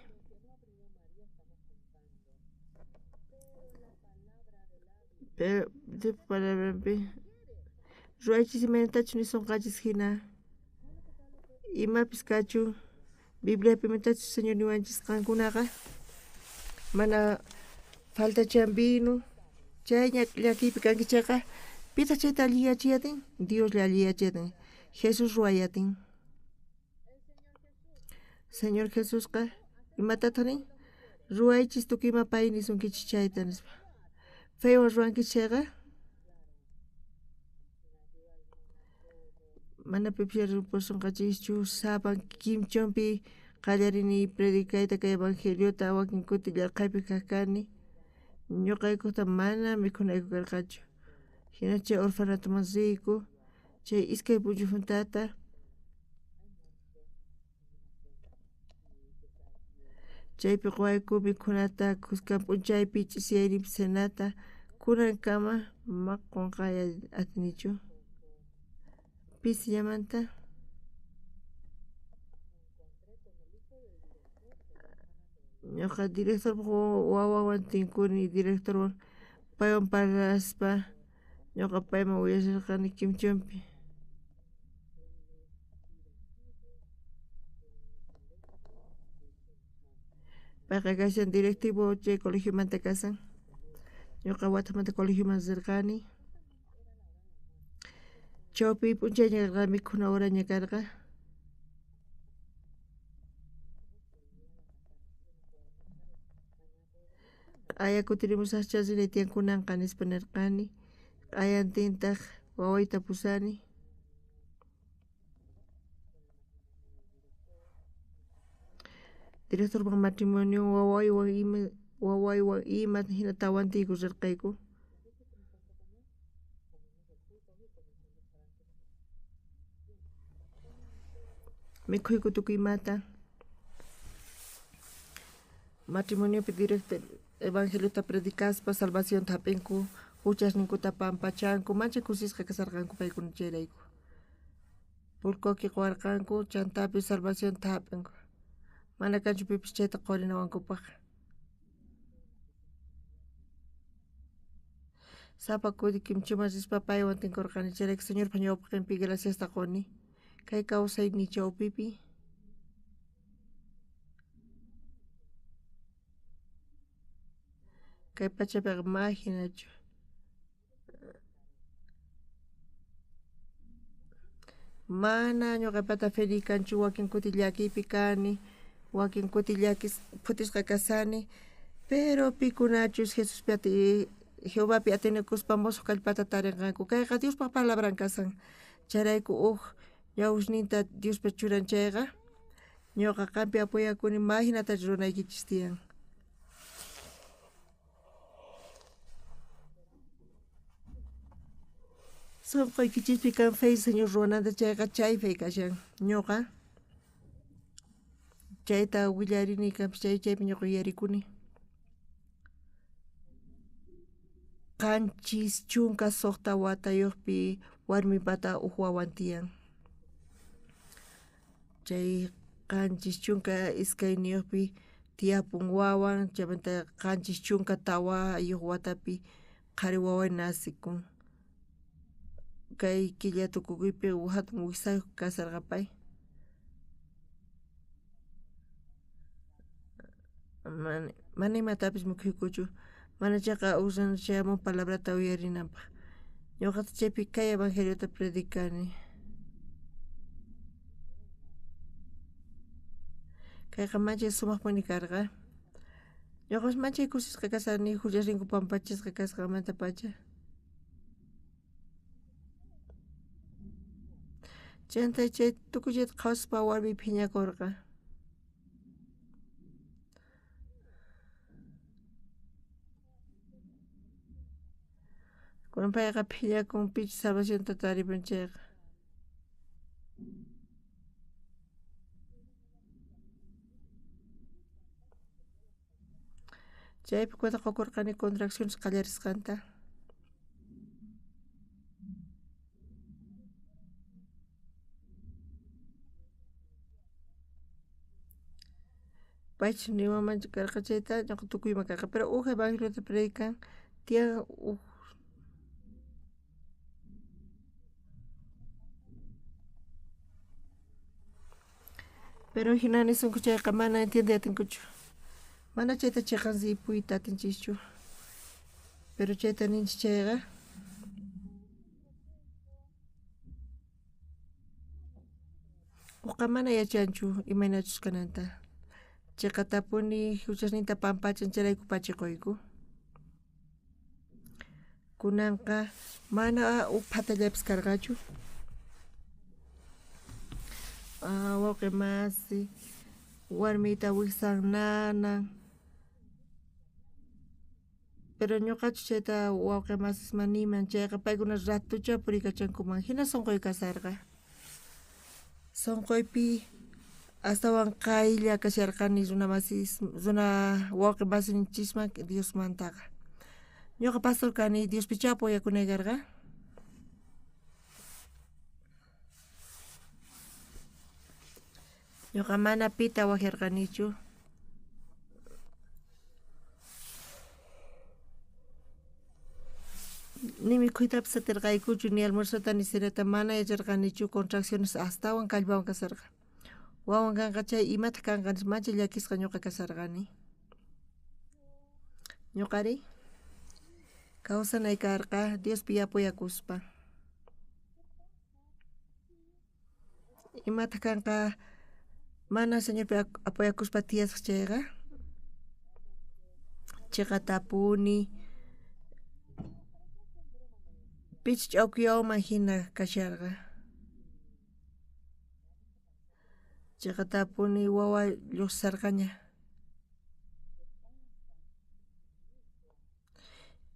pero Diospa palabranpi ruwaychis imaynatachus nisonqachis jina imapis kachun Bibliapi imatachus Señor niwanchis qankunaqa mana faltachan vino chay llakiypi kanki chayqa pitaq chayta alliyachiy atin? Dioslla alliyachiy atin, Jesús ruway atin. Señor Jesusqa imatataq nin? Ruwaychis tukuy ima pay nisunkichis chayta nispa. Fewan ruwankichis chayqa mana pipis yarpusonqachischu sapan kimchonpi qallarini predicayta kay evangeliota wakin kuti llarqhaypi kaj kani ñuqaykuta mana mikhunayku karqachu. Hina chay orfanatoman riyku chay iskay p'unchay juntata chaypi quwayku mikhunata khuskan p'unchaypi ch'isiyayninpi cenata kunankama ma qunqay atinichu. Pisillamanta ñuqa directorpaj wawawan tinkuni directorwan paywan parlaspa ñuqa payman willasharqani kimchunpi. Payqa kashan directivo chay colegiomanta kasan. Ñuqa watamanta colegioman rirqani. Chawpi p'unchayña karqa mikhuna horaña karqa. Q'aya kutirimusaqcha rinay tiyan kunanqa nispa nirqani. Q'ayantintaq wawayta pusani. Directorpaq matrimonio wawaywan ima hina tawantiyku rirqayku. Mikhuyku tukuy imata. Matrimoniopi director evangeliota predicaspa salvacionta hap'inku, huchasninkuta pampachanku, manchay kusisqa kasarqanku paykuna chayrayku. Pulkoki qowarqanku, chantapis salvacionta jap'inku. Mana kanchu pipis chayta qorinawankupaj. Sapa kuti Quimchuman rispa paywan tinkorqani, chayrayku Señorpa ñawpaqenpi graciasta qoni. Kay kawsayniy chawpipi. Kay pachapiqa ma jinachu. Mana ñuqapata feliz kanchu, wakin kuti llakiypi kani, wakin kuti llakis phutisqa kasani, pero pikunachus Jesuspi ati Jehovapi atinikuspa mosoq kallpata tarinqanku. Kayqa Diospaq palabran kasan. Chayrayku uj ñawusninta Diospa churan chayqa, ñuqa qampi apoyakuni ma jinatachu runaykichis tiyan. Sonqoykichispi kan fe Señor ruwananta chayqa chay fe kashan. Ñuqa chayta willarini kanpis chay chaypi ñuqa yuyarikuni. 76 watayuqpi warmipata uj wawan tiyan. Chay 72 tiyapun wawan, chaymanta 74 watapi qhari wawan nacikun. Kay killa tukukuypi hatun wijsayuq kasarqa pay. Mana imatapis mikhuykuchu, mana chayqa uj chayamun palabrata uyarinanpaq. Ñuqata chaypi kay evangeliota predicani. Kayqa manchay sumaqpuni karqa. Ñuqapas manchay kusisqa kasani huchasninku pampachisqa kasqanmantapacha. Chanta chay tukuy chayta qhawaspa warmi phiñakurqa. Kunan payqa phiñakun pichus salvacionta taripun chayqa. Chaypi cuenta qokurqani contracciones qallarisqanta. Paychus niwanmanchu karqa chayta ñuqa tukuyman karqa, pero uj evangeliota predican tiyan uj pero jina nisunku chayqa mana entiende atinkuchu. Mana chayta chiqan ripuyta atinchischu. Pero chayta ninchis chayqa uqa mana yachanchu imaynachus kananta. Chiqatapuni huchasninta pampachan chayrayku pachiquyku. Kunanqa mana uj phatallapis karqachu. Wawqi masi, warmita wijsan nanan. Pero ñuqachu chayta wawqi masisman niyman chayqa paykuna ratucha purikachankuman hina sunquy kasarqa. Sunquypi astawan qaylla kasharqani runa masis runa wawqi masinchisman Diosmantaqa. Ñuqa pastor kani Diospichá apoyakunay karqa. Ñuqa mana pita waqyarqanichu. Ni mikhuytapis atirqaykuchu, ni almuerzota ni cenata mana yacharqanichu, contracciones astawan kallpawan kasarqa. Wawan kanqa chay imataq kanqa nispa manchay llakisqa ñuqa kasarqani. Ñuqari kawsanay karqa Diospi apoyakuspa. Imataq kanqa mana Señorpi apoyakuspa tiyasaq chayqa chiqatapuni pichus ch'awkiyawman hina kasharqa. Chiqatapuni wawa lluqsarqaña.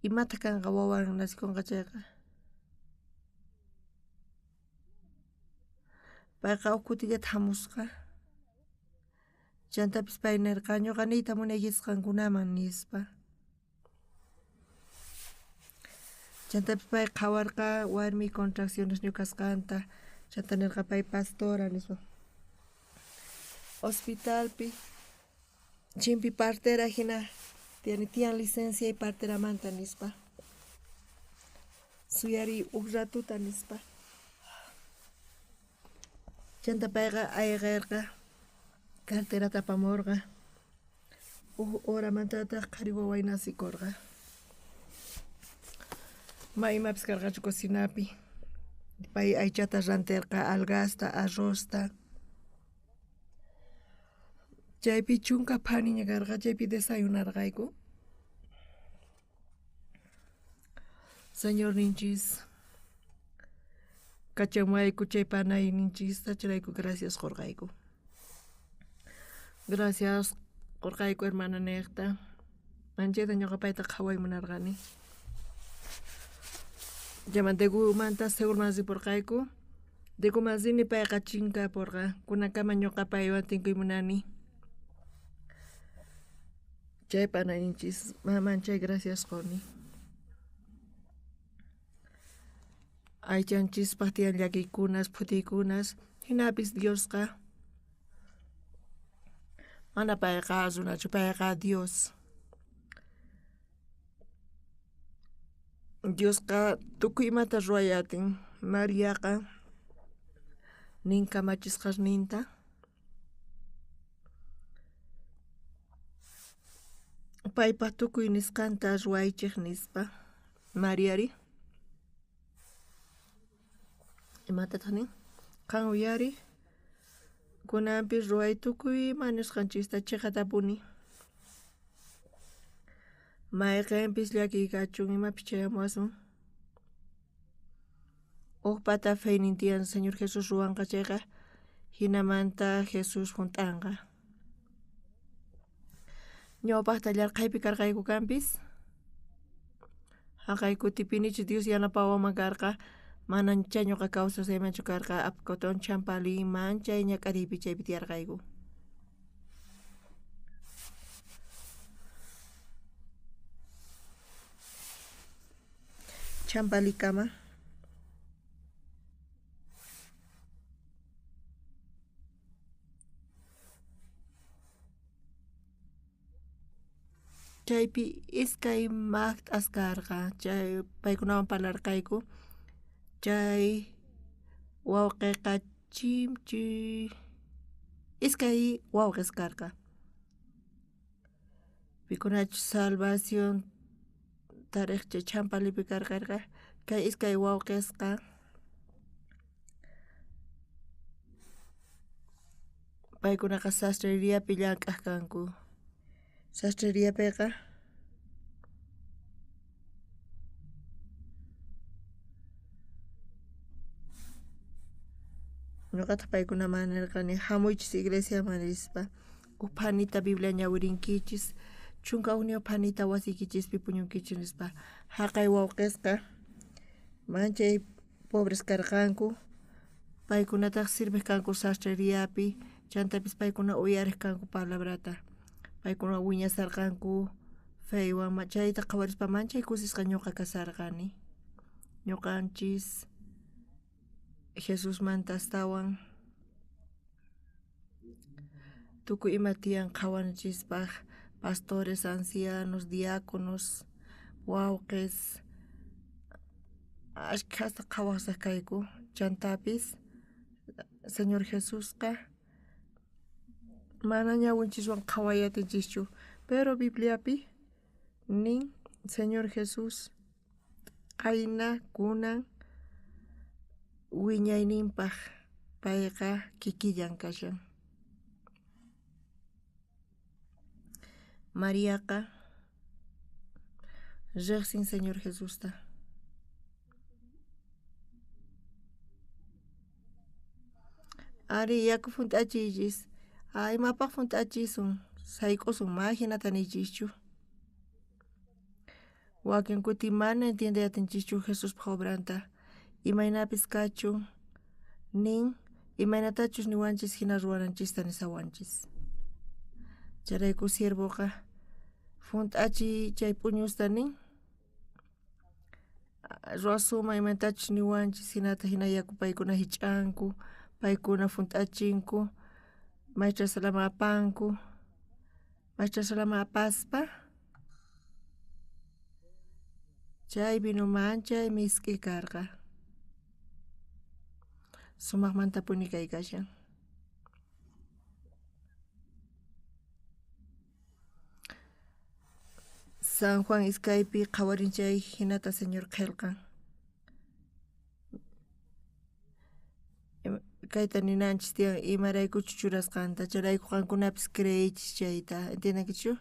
Imataq kanqa wawan nacikunqa chayqa. Payqa uj kutillata hamusqa. Chantapis pay nirqa ñuqa niyta munaykichisqa qankunaman nispa. Chantapis pay qhawarqa warmi contracciones kasqanta. Chanta nerqa pay pastora nispa. Hospitalpi chimpi partera jina tiyan licencia y parteramanta nispa. Suyariy uj ratuta nispa. Chanta payqa ayqerqa, carterata apamorqa, uj horamantataq qhari waway nacikorqa. Ma imapis karqachu cocinapi. Pay aychata ranterqa, algasta, arrozta. Chaypi chunka phaniña karqa, chaypi desayunarqayku. Señorninchis kachamuwayku chay panayninchista, chayrayku gracias qorqayku. Gracias qorqayku hermana nejta. Manchayta ñoqa payta qhaway munarqani. Chaymanta Degumanta Seulman riporqayku. Deguman rini payqa chinkaporqa. Kunankama ñoqa paywan tinkuy munani. Chay panayninchis manchay gracias qoni. Aychanchispaj tiyan llakiykunas, phutiykunas, jinapis Diosqa mana payqa runachu, payqa Dios. Diosqa tukuy imata ruway atin. Mariaqa nin kamachisqasninta paypaj tukuy nisqanta ruwaychej nispa. Mariari imatataj nin? Qan uyari kunanpis ruway tukuy ima nisqanchista cheqatapuni. Mayqenpis llakiy kachun imapis chayamuwasun. Uj pata feynin tiyan Señor Jesús ruwanqa chayqa jinamanta Jesús junt'anqa. Ñawpajta llarqhaypi karqayku kanpis. Jaqay kutipinichu Dios yanapawanman karqa, manancha ñuqa kawsasaymanchu karqa, Apcoton Champalí manchay ñak'ariypi chaypi tiyarqayku. Champalikama. Chaypi iskay maqt'as karqa, chay paykunawan parlarqayku. Chay wawqeqa chimchi iskay wawqes karqa. Pikunachus salvación tarej chay Champalipi karqarqa, kay iskay wawqesqa paykunaqa sastreriapi llank'aj kanku. Sastreriapiqa ñuqataq paykunaman nirqani jamuychis iglesiaman rispa, uj phanita Biblia ñawirinkichis, 11 phanita wasiykichispi puñunkichis nispa. Jaqay wawqesqa manchay pobres karqanku, paykunataq sirvej kanku sastreriapi, chantapis paykuna uyarej kanku palabrata. Paykuna wiñasarqanku feywan, chayta qhawarispa manchay kusisqa ñuqa kasarqani. Ñuqanchis Jesusmanta astawan tukuy ima tiyan qhawananchispaj, pastores, ancianos, diáconos, wawqes, ashkhasta qhawasaj kayku. Chantapis Señor Jesusqa mana ñawinchiswan qhaway atinchischu, pero Bibliapi nin Señor Jesús qayna kunan wiñayninpaj payqa kikillan kashan. Mariaqa rejsin Señor Jesusta. Ari yaku junt'achiychis. Imapaj junt'achisun, sayk'usun, ma jinata niychischu. Wakin kuti mana entiende atinchischu Jesuspaj obranta. Imaynapis kachun nin, imaynatachus niwanchis jina ruwananchista nisawanchis. Chayrayku siervoqa junt'achiy chay p'uñusta nin. Ruwasunman imatachus niwanchis jinata jina yaku paykuna jich'anku, paykuna junt'achinku, maestra apanku, maestra apaspa chay vino manchay misk'i karqa. Sumaqmantapuni kay kashan. San Juan iskaypi qhawarin chay hinata Señor qhelqan. Kayta ninanchis tiyan imaraykuchus churasqanta, chayrayku qankunapis creeychis chayta, entiendenkichu?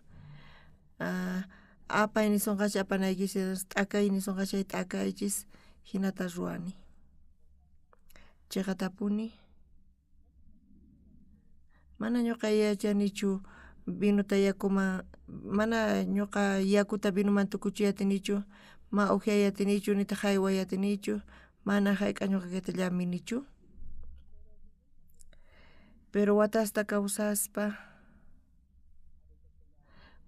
Apay nisonqacha apanaykichis, t'akay nisonqacha chay t'akaychis, hinata ruwani. Chiqatapuni. Mana ñuqa yachanichu vinuta yakuman, mana ñuqa yakuta vinuman tukuchiy atinichu, ma ukyay atinichu, nitaq jayway atinichu, mana jayk'a ñuqa kayta llaminichu. Pero watasta kawsaspa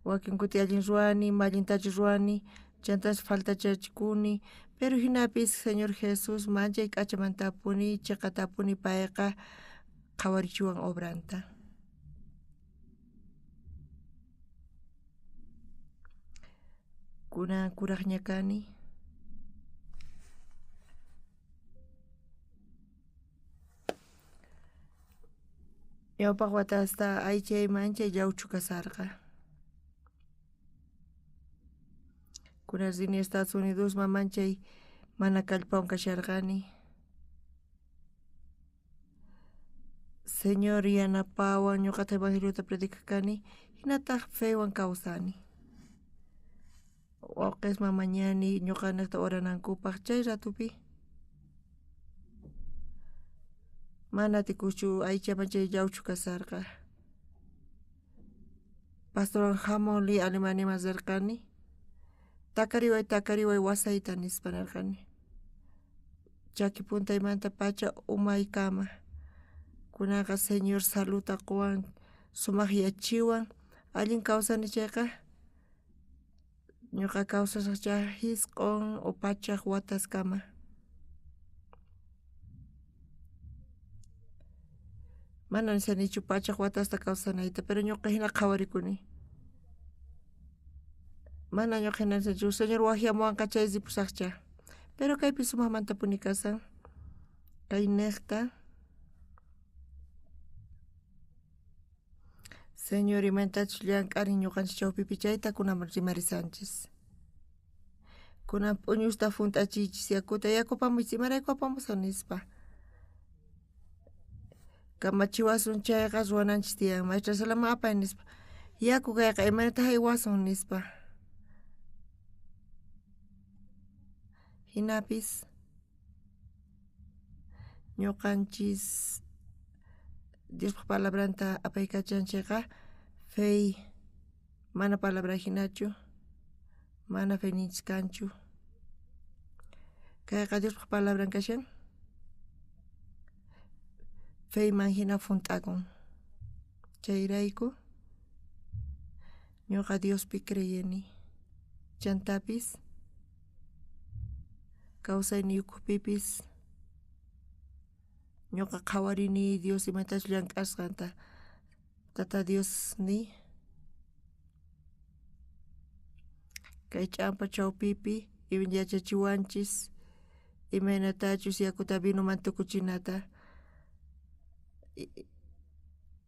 wakin kuti allin ruwani, ma allintachu ruwani, chantas faltachachikuni, pero hinapis Señor Jesús manchay k'achamantapuni, chiqatapuni payqa qhawarichiwan obranta. Kunan kuraqña kani. Ñawpaq watasta aychay manchay llawchu kasarqa. Kunan rini Estados Unidosman manchay mana kallpawan kasharqani. Señor yanapawan ñuqata evangeliota predicaq kani, hinataq fewan kawsani. Wawqisman mañani ñuqanaqta oranankupaq chay ratupi. Mana atikuchu aycha manchay llawchu kasarqa. Pastorwan hamuli Alemaniaman rirqani. Takariway takariway wasayta nispa nirqani. Chaki puntaymanta pacha umaykama. Kunanqa Señor saluta quwan, sumaq yachiwan, allin kawsani chayqa ñuqa kawsasaq jisq'on o pachaq wataskama. Mana nishanichu pachaq watasta kawsanayta, pero ñuqa hina qhawarikuni. Mana ñuqa hina nishanichu, Señor waqyamuwanqa chay ripusaqcha. Pero kaypi sumaqmantapuni kasan. Kay niqta Señor imatachus llank'arin ñuqanchis chawpipi chayta kunan rimarisanchis. Kunan p'uñusta junt'achiychis yakuta, yaku apamuychis, imarayku apamusaq nispa. Kamachiwasun chayqa ruwananchis tiyan, maestra Salama apay nispa. Yaku kayqa imaynataq haywasun nispa. Hinapis ñuqanchis Diospaq palabranta apaykachanchikqa fey mana palabra hinachu, mana feyninchis kanchu. Kayqa Diospaq palabran kashan. Feyman hina junt'akun. Chayrayku ñuqa Diospi creyeni. Chantapis kawsayniyukupipis ñuqa qhawarini Dios imatachus llank'asqanta. Tata Dios ni kay ch'ampa chawpipi yachachiwanchis imaynatachus yakuta vinuman tukuchinata.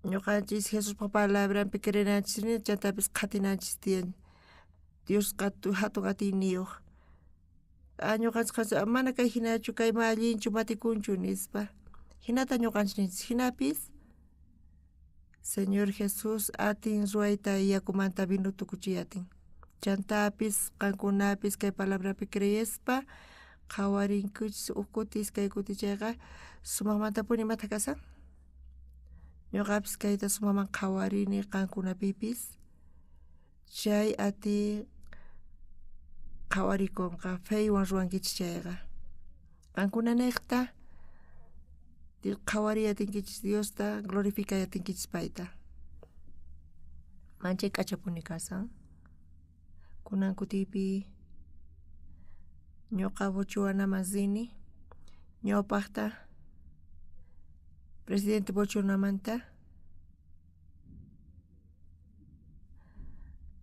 Ñuqanchis Jesuspaq palabranpi creenanchis chantapis qhatinanchis tiyan. Diosqa hatun atiyniyuq. Ñuqanchis mana kay hinachu, kay ma allinchu, matikunchu nispa. Hinata ñuqanchis ninchis. Hinapis Señor Jesús atin ruwayta yakumanta vino tukuchiy atin. Chantapis qankunapis kay palabrapi creespa qhawarinkuchis uj kuti iskay kuti chayqa sumaqmantapuni imata kasan. Ñuqapis kayta sumaqman qhawarini qankunapipis. Chay ati qhawarikunqa feywan ruwankichis chayqa. Qankuna niqta qhawariy atinkichis Diosta, glorificay atinkichis payta. Manchay k'achapuni kasan. Kunan kutipi Ñuqa Bochuanaman rini ñawpaqta presidente Bochuanamanta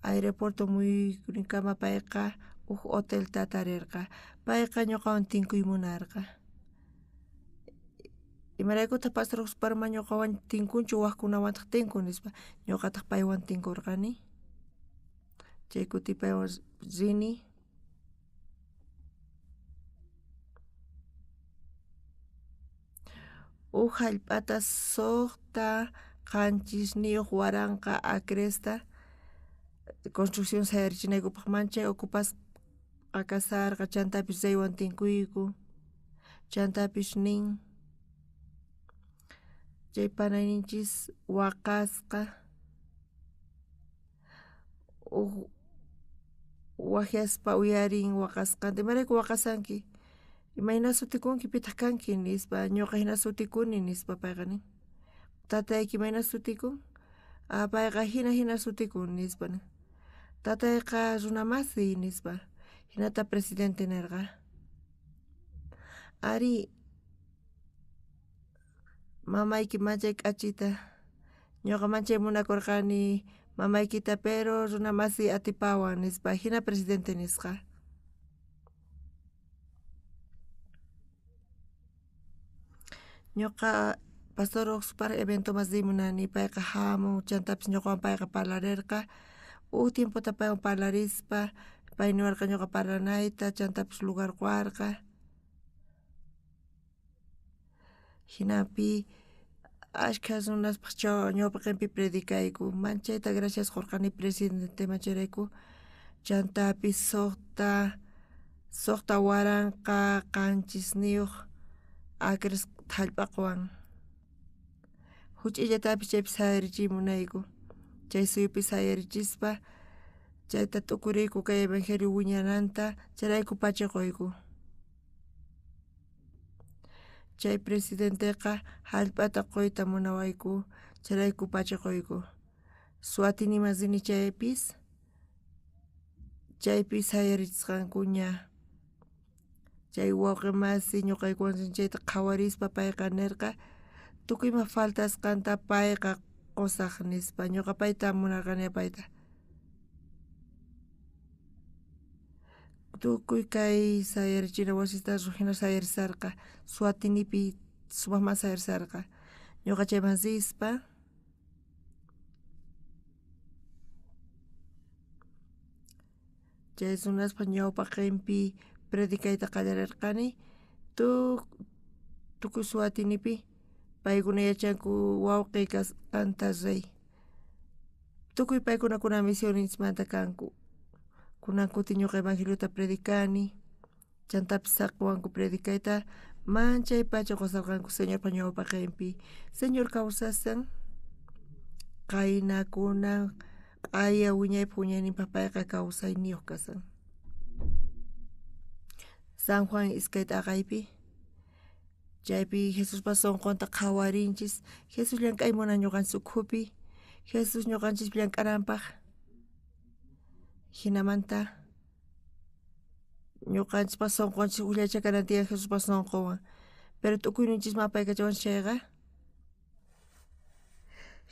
aeropuerto muyuyninkama payqa uj hotelta tarirqa payqa ñuqawan tinkuy munarqa. Imaraykutaq pastor Oxupar mana ñuqawan tinkunchu wajkunawantaq tinkun nispa ñuqataq paywan tinkurqani chay kuti paywan rini uj jallp'ata 670,000 acresta construcción sayarichinaykupaq manchay ocupasqa kasarqa chantapis reywan tinkuyku chantapis nin chay panayninchis waqasqa uj wajyaspa uyarin waqasqanta imarayku waqasanki imayna sutikunki pitaq kanki nispa ñuqa jina sutikuni nispa payqa nin tatayki imayna sutikun ah payqa jina jina sutikun nispa nin tatayqa runa masiy nispa jinata presidente nerqa ari mamayki manchay k'achita ñuqa manchay munakurqani mamaykita pero runa masiy atipawan nispa jina presidente nisqa. Ñuqa pastor Oxupar eventoman riy munani payqa jamun chantapis ñuqawan payqa parlarerqa uj tiempota paywan parlarispa pay niwarqa ñuqa parlanayta chantapis lugar quwarqa jinapi ashkha runaspaj ñawpaqenpi predicayku manchayta gracias qorqani presidenteman chayrayku chantapis 6,007 acres jallp'a quwan juch'illatapis chaypi sayarichiy munayku chay suyupi sayarichispa chayta t'ukuriyku kay evangelio wiñananta chayrayku pacha quyku chay presidenteqa jallp'ata quyta munawayku chayrayku pacha quyku Suatiniman rini chaypis chaypi sayarichisqankuña chay wawqi masi ñuqaykuwan chayta qhawarispa payqa nerqa tukuy ima faltasqanta payqa qusaq nispa ñuqa payta munarqani payta tukuy kay sayarichina wasista jina sayarisarqa Suatinipi sumaqman sayarisarqa ñuqa chayman rispa chay runaspa ñawpaqenpi predicayta qallarerqani tukuy Suatinipi paykuna yachanku wawqiy kasqanta rey tukuy paykuna kunan misionismanta kanku kunan kuti ñuqa evangeliota predicani chantapis saqiwanku predicayta manchay pacha qusarqanku Señorpa ñawpaqenpi Señor kawsasan qayna kunan q'aya wiñaypaj wiñayninpaj payqa kawsayniyuq kasan San Juan 2 t'aqaypi chaypi Jesuspa sunqunta qhawarinchis Jesús llank'ay munan ñuqanchis ukhupi Jesús ñuqanchispi llank'ananpaj jinamanta ñuqanchispa sunqunchis ujllacha kanan tiyan Jesuspa sunqunwan pero t'ukuyninchisman apaykachawanchis chayqa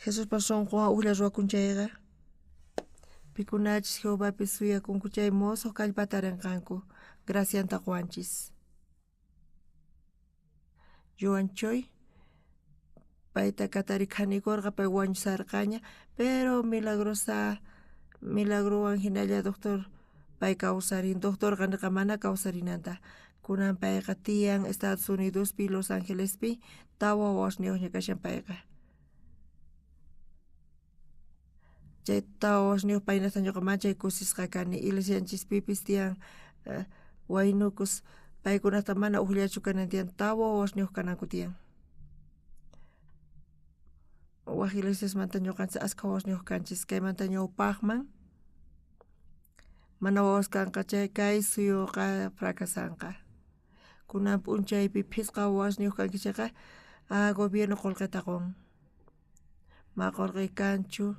Jesuspa sunqunwan ujlla ruwakun chayqa pikunachis Jehovapi suyakunku chay mosoj kallpata tarinqanku gracianta quwanchis. Joan Choi payta katari khanikurqa pay wañusarqaña pero milagrosa milagrowan jinalla doctor pay kawsarin doctorqa nirqa mana kawsarinanta kunan payqa tiyan Estados Unidospi Los Angelespi tawa wawasniyuqña kashan payqa chay tawa wawasniyuq paynata ñuqa manchay kusisqa kani iglesianchispipis tiyan waynukus paykunata mana ujllachu kanan tiyan tawa wawasniyuq kananku tiyan waj iglesiasmanta ñuqanchis askha wawasniyuq kanchis kaymanta ñawpaqman mana wawas kanqa chay kay suyuqa fracasanqa kunan p'unchaypi phisqa wawasniyuq kanki chayqa gobierno qullqita qun ma qullqi kanchu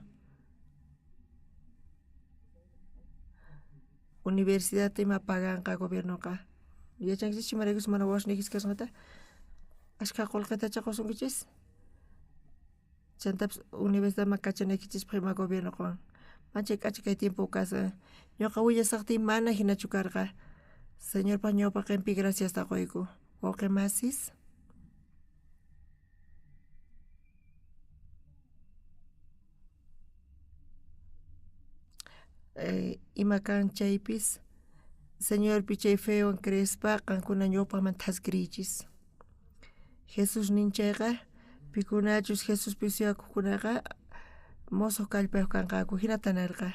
universidad ima paganqa gobiernoqa. Yachankichis imaraykuchus mana wawasniykichis kasqanta? Ashkha qolqetacha qosunkichis. Chantapis universidadman kachanaykichispaj ima gobierno qowan. Manchay k'acha kay tiempo kashan. Ñoqa willasajtiy mana jinachu karqa. Señorpa ñawpaqenpi graciasta qoyku. Wawqe masis. Ima kan chaypis Señorpi chay fewan creespa qankuna ñawpajman thaskiriychis. Jesús nin chayqa pikunachus Jesuspi suyakojkunaqa mosoj kallpayoj kanqanku jinata nerqa.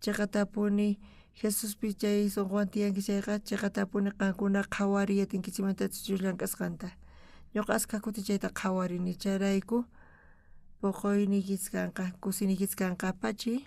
Cheqatapuni Jesuspi chay sonqowan tiyanki chayqa cheqatapuni qankuna qhawariy atinkichikmantachus Dios llank'asqanta. Ñuqa askha kuti chayta qhawarini chayrayku poqoyniykichis kanqa kusiyniykichis kanqa pachi.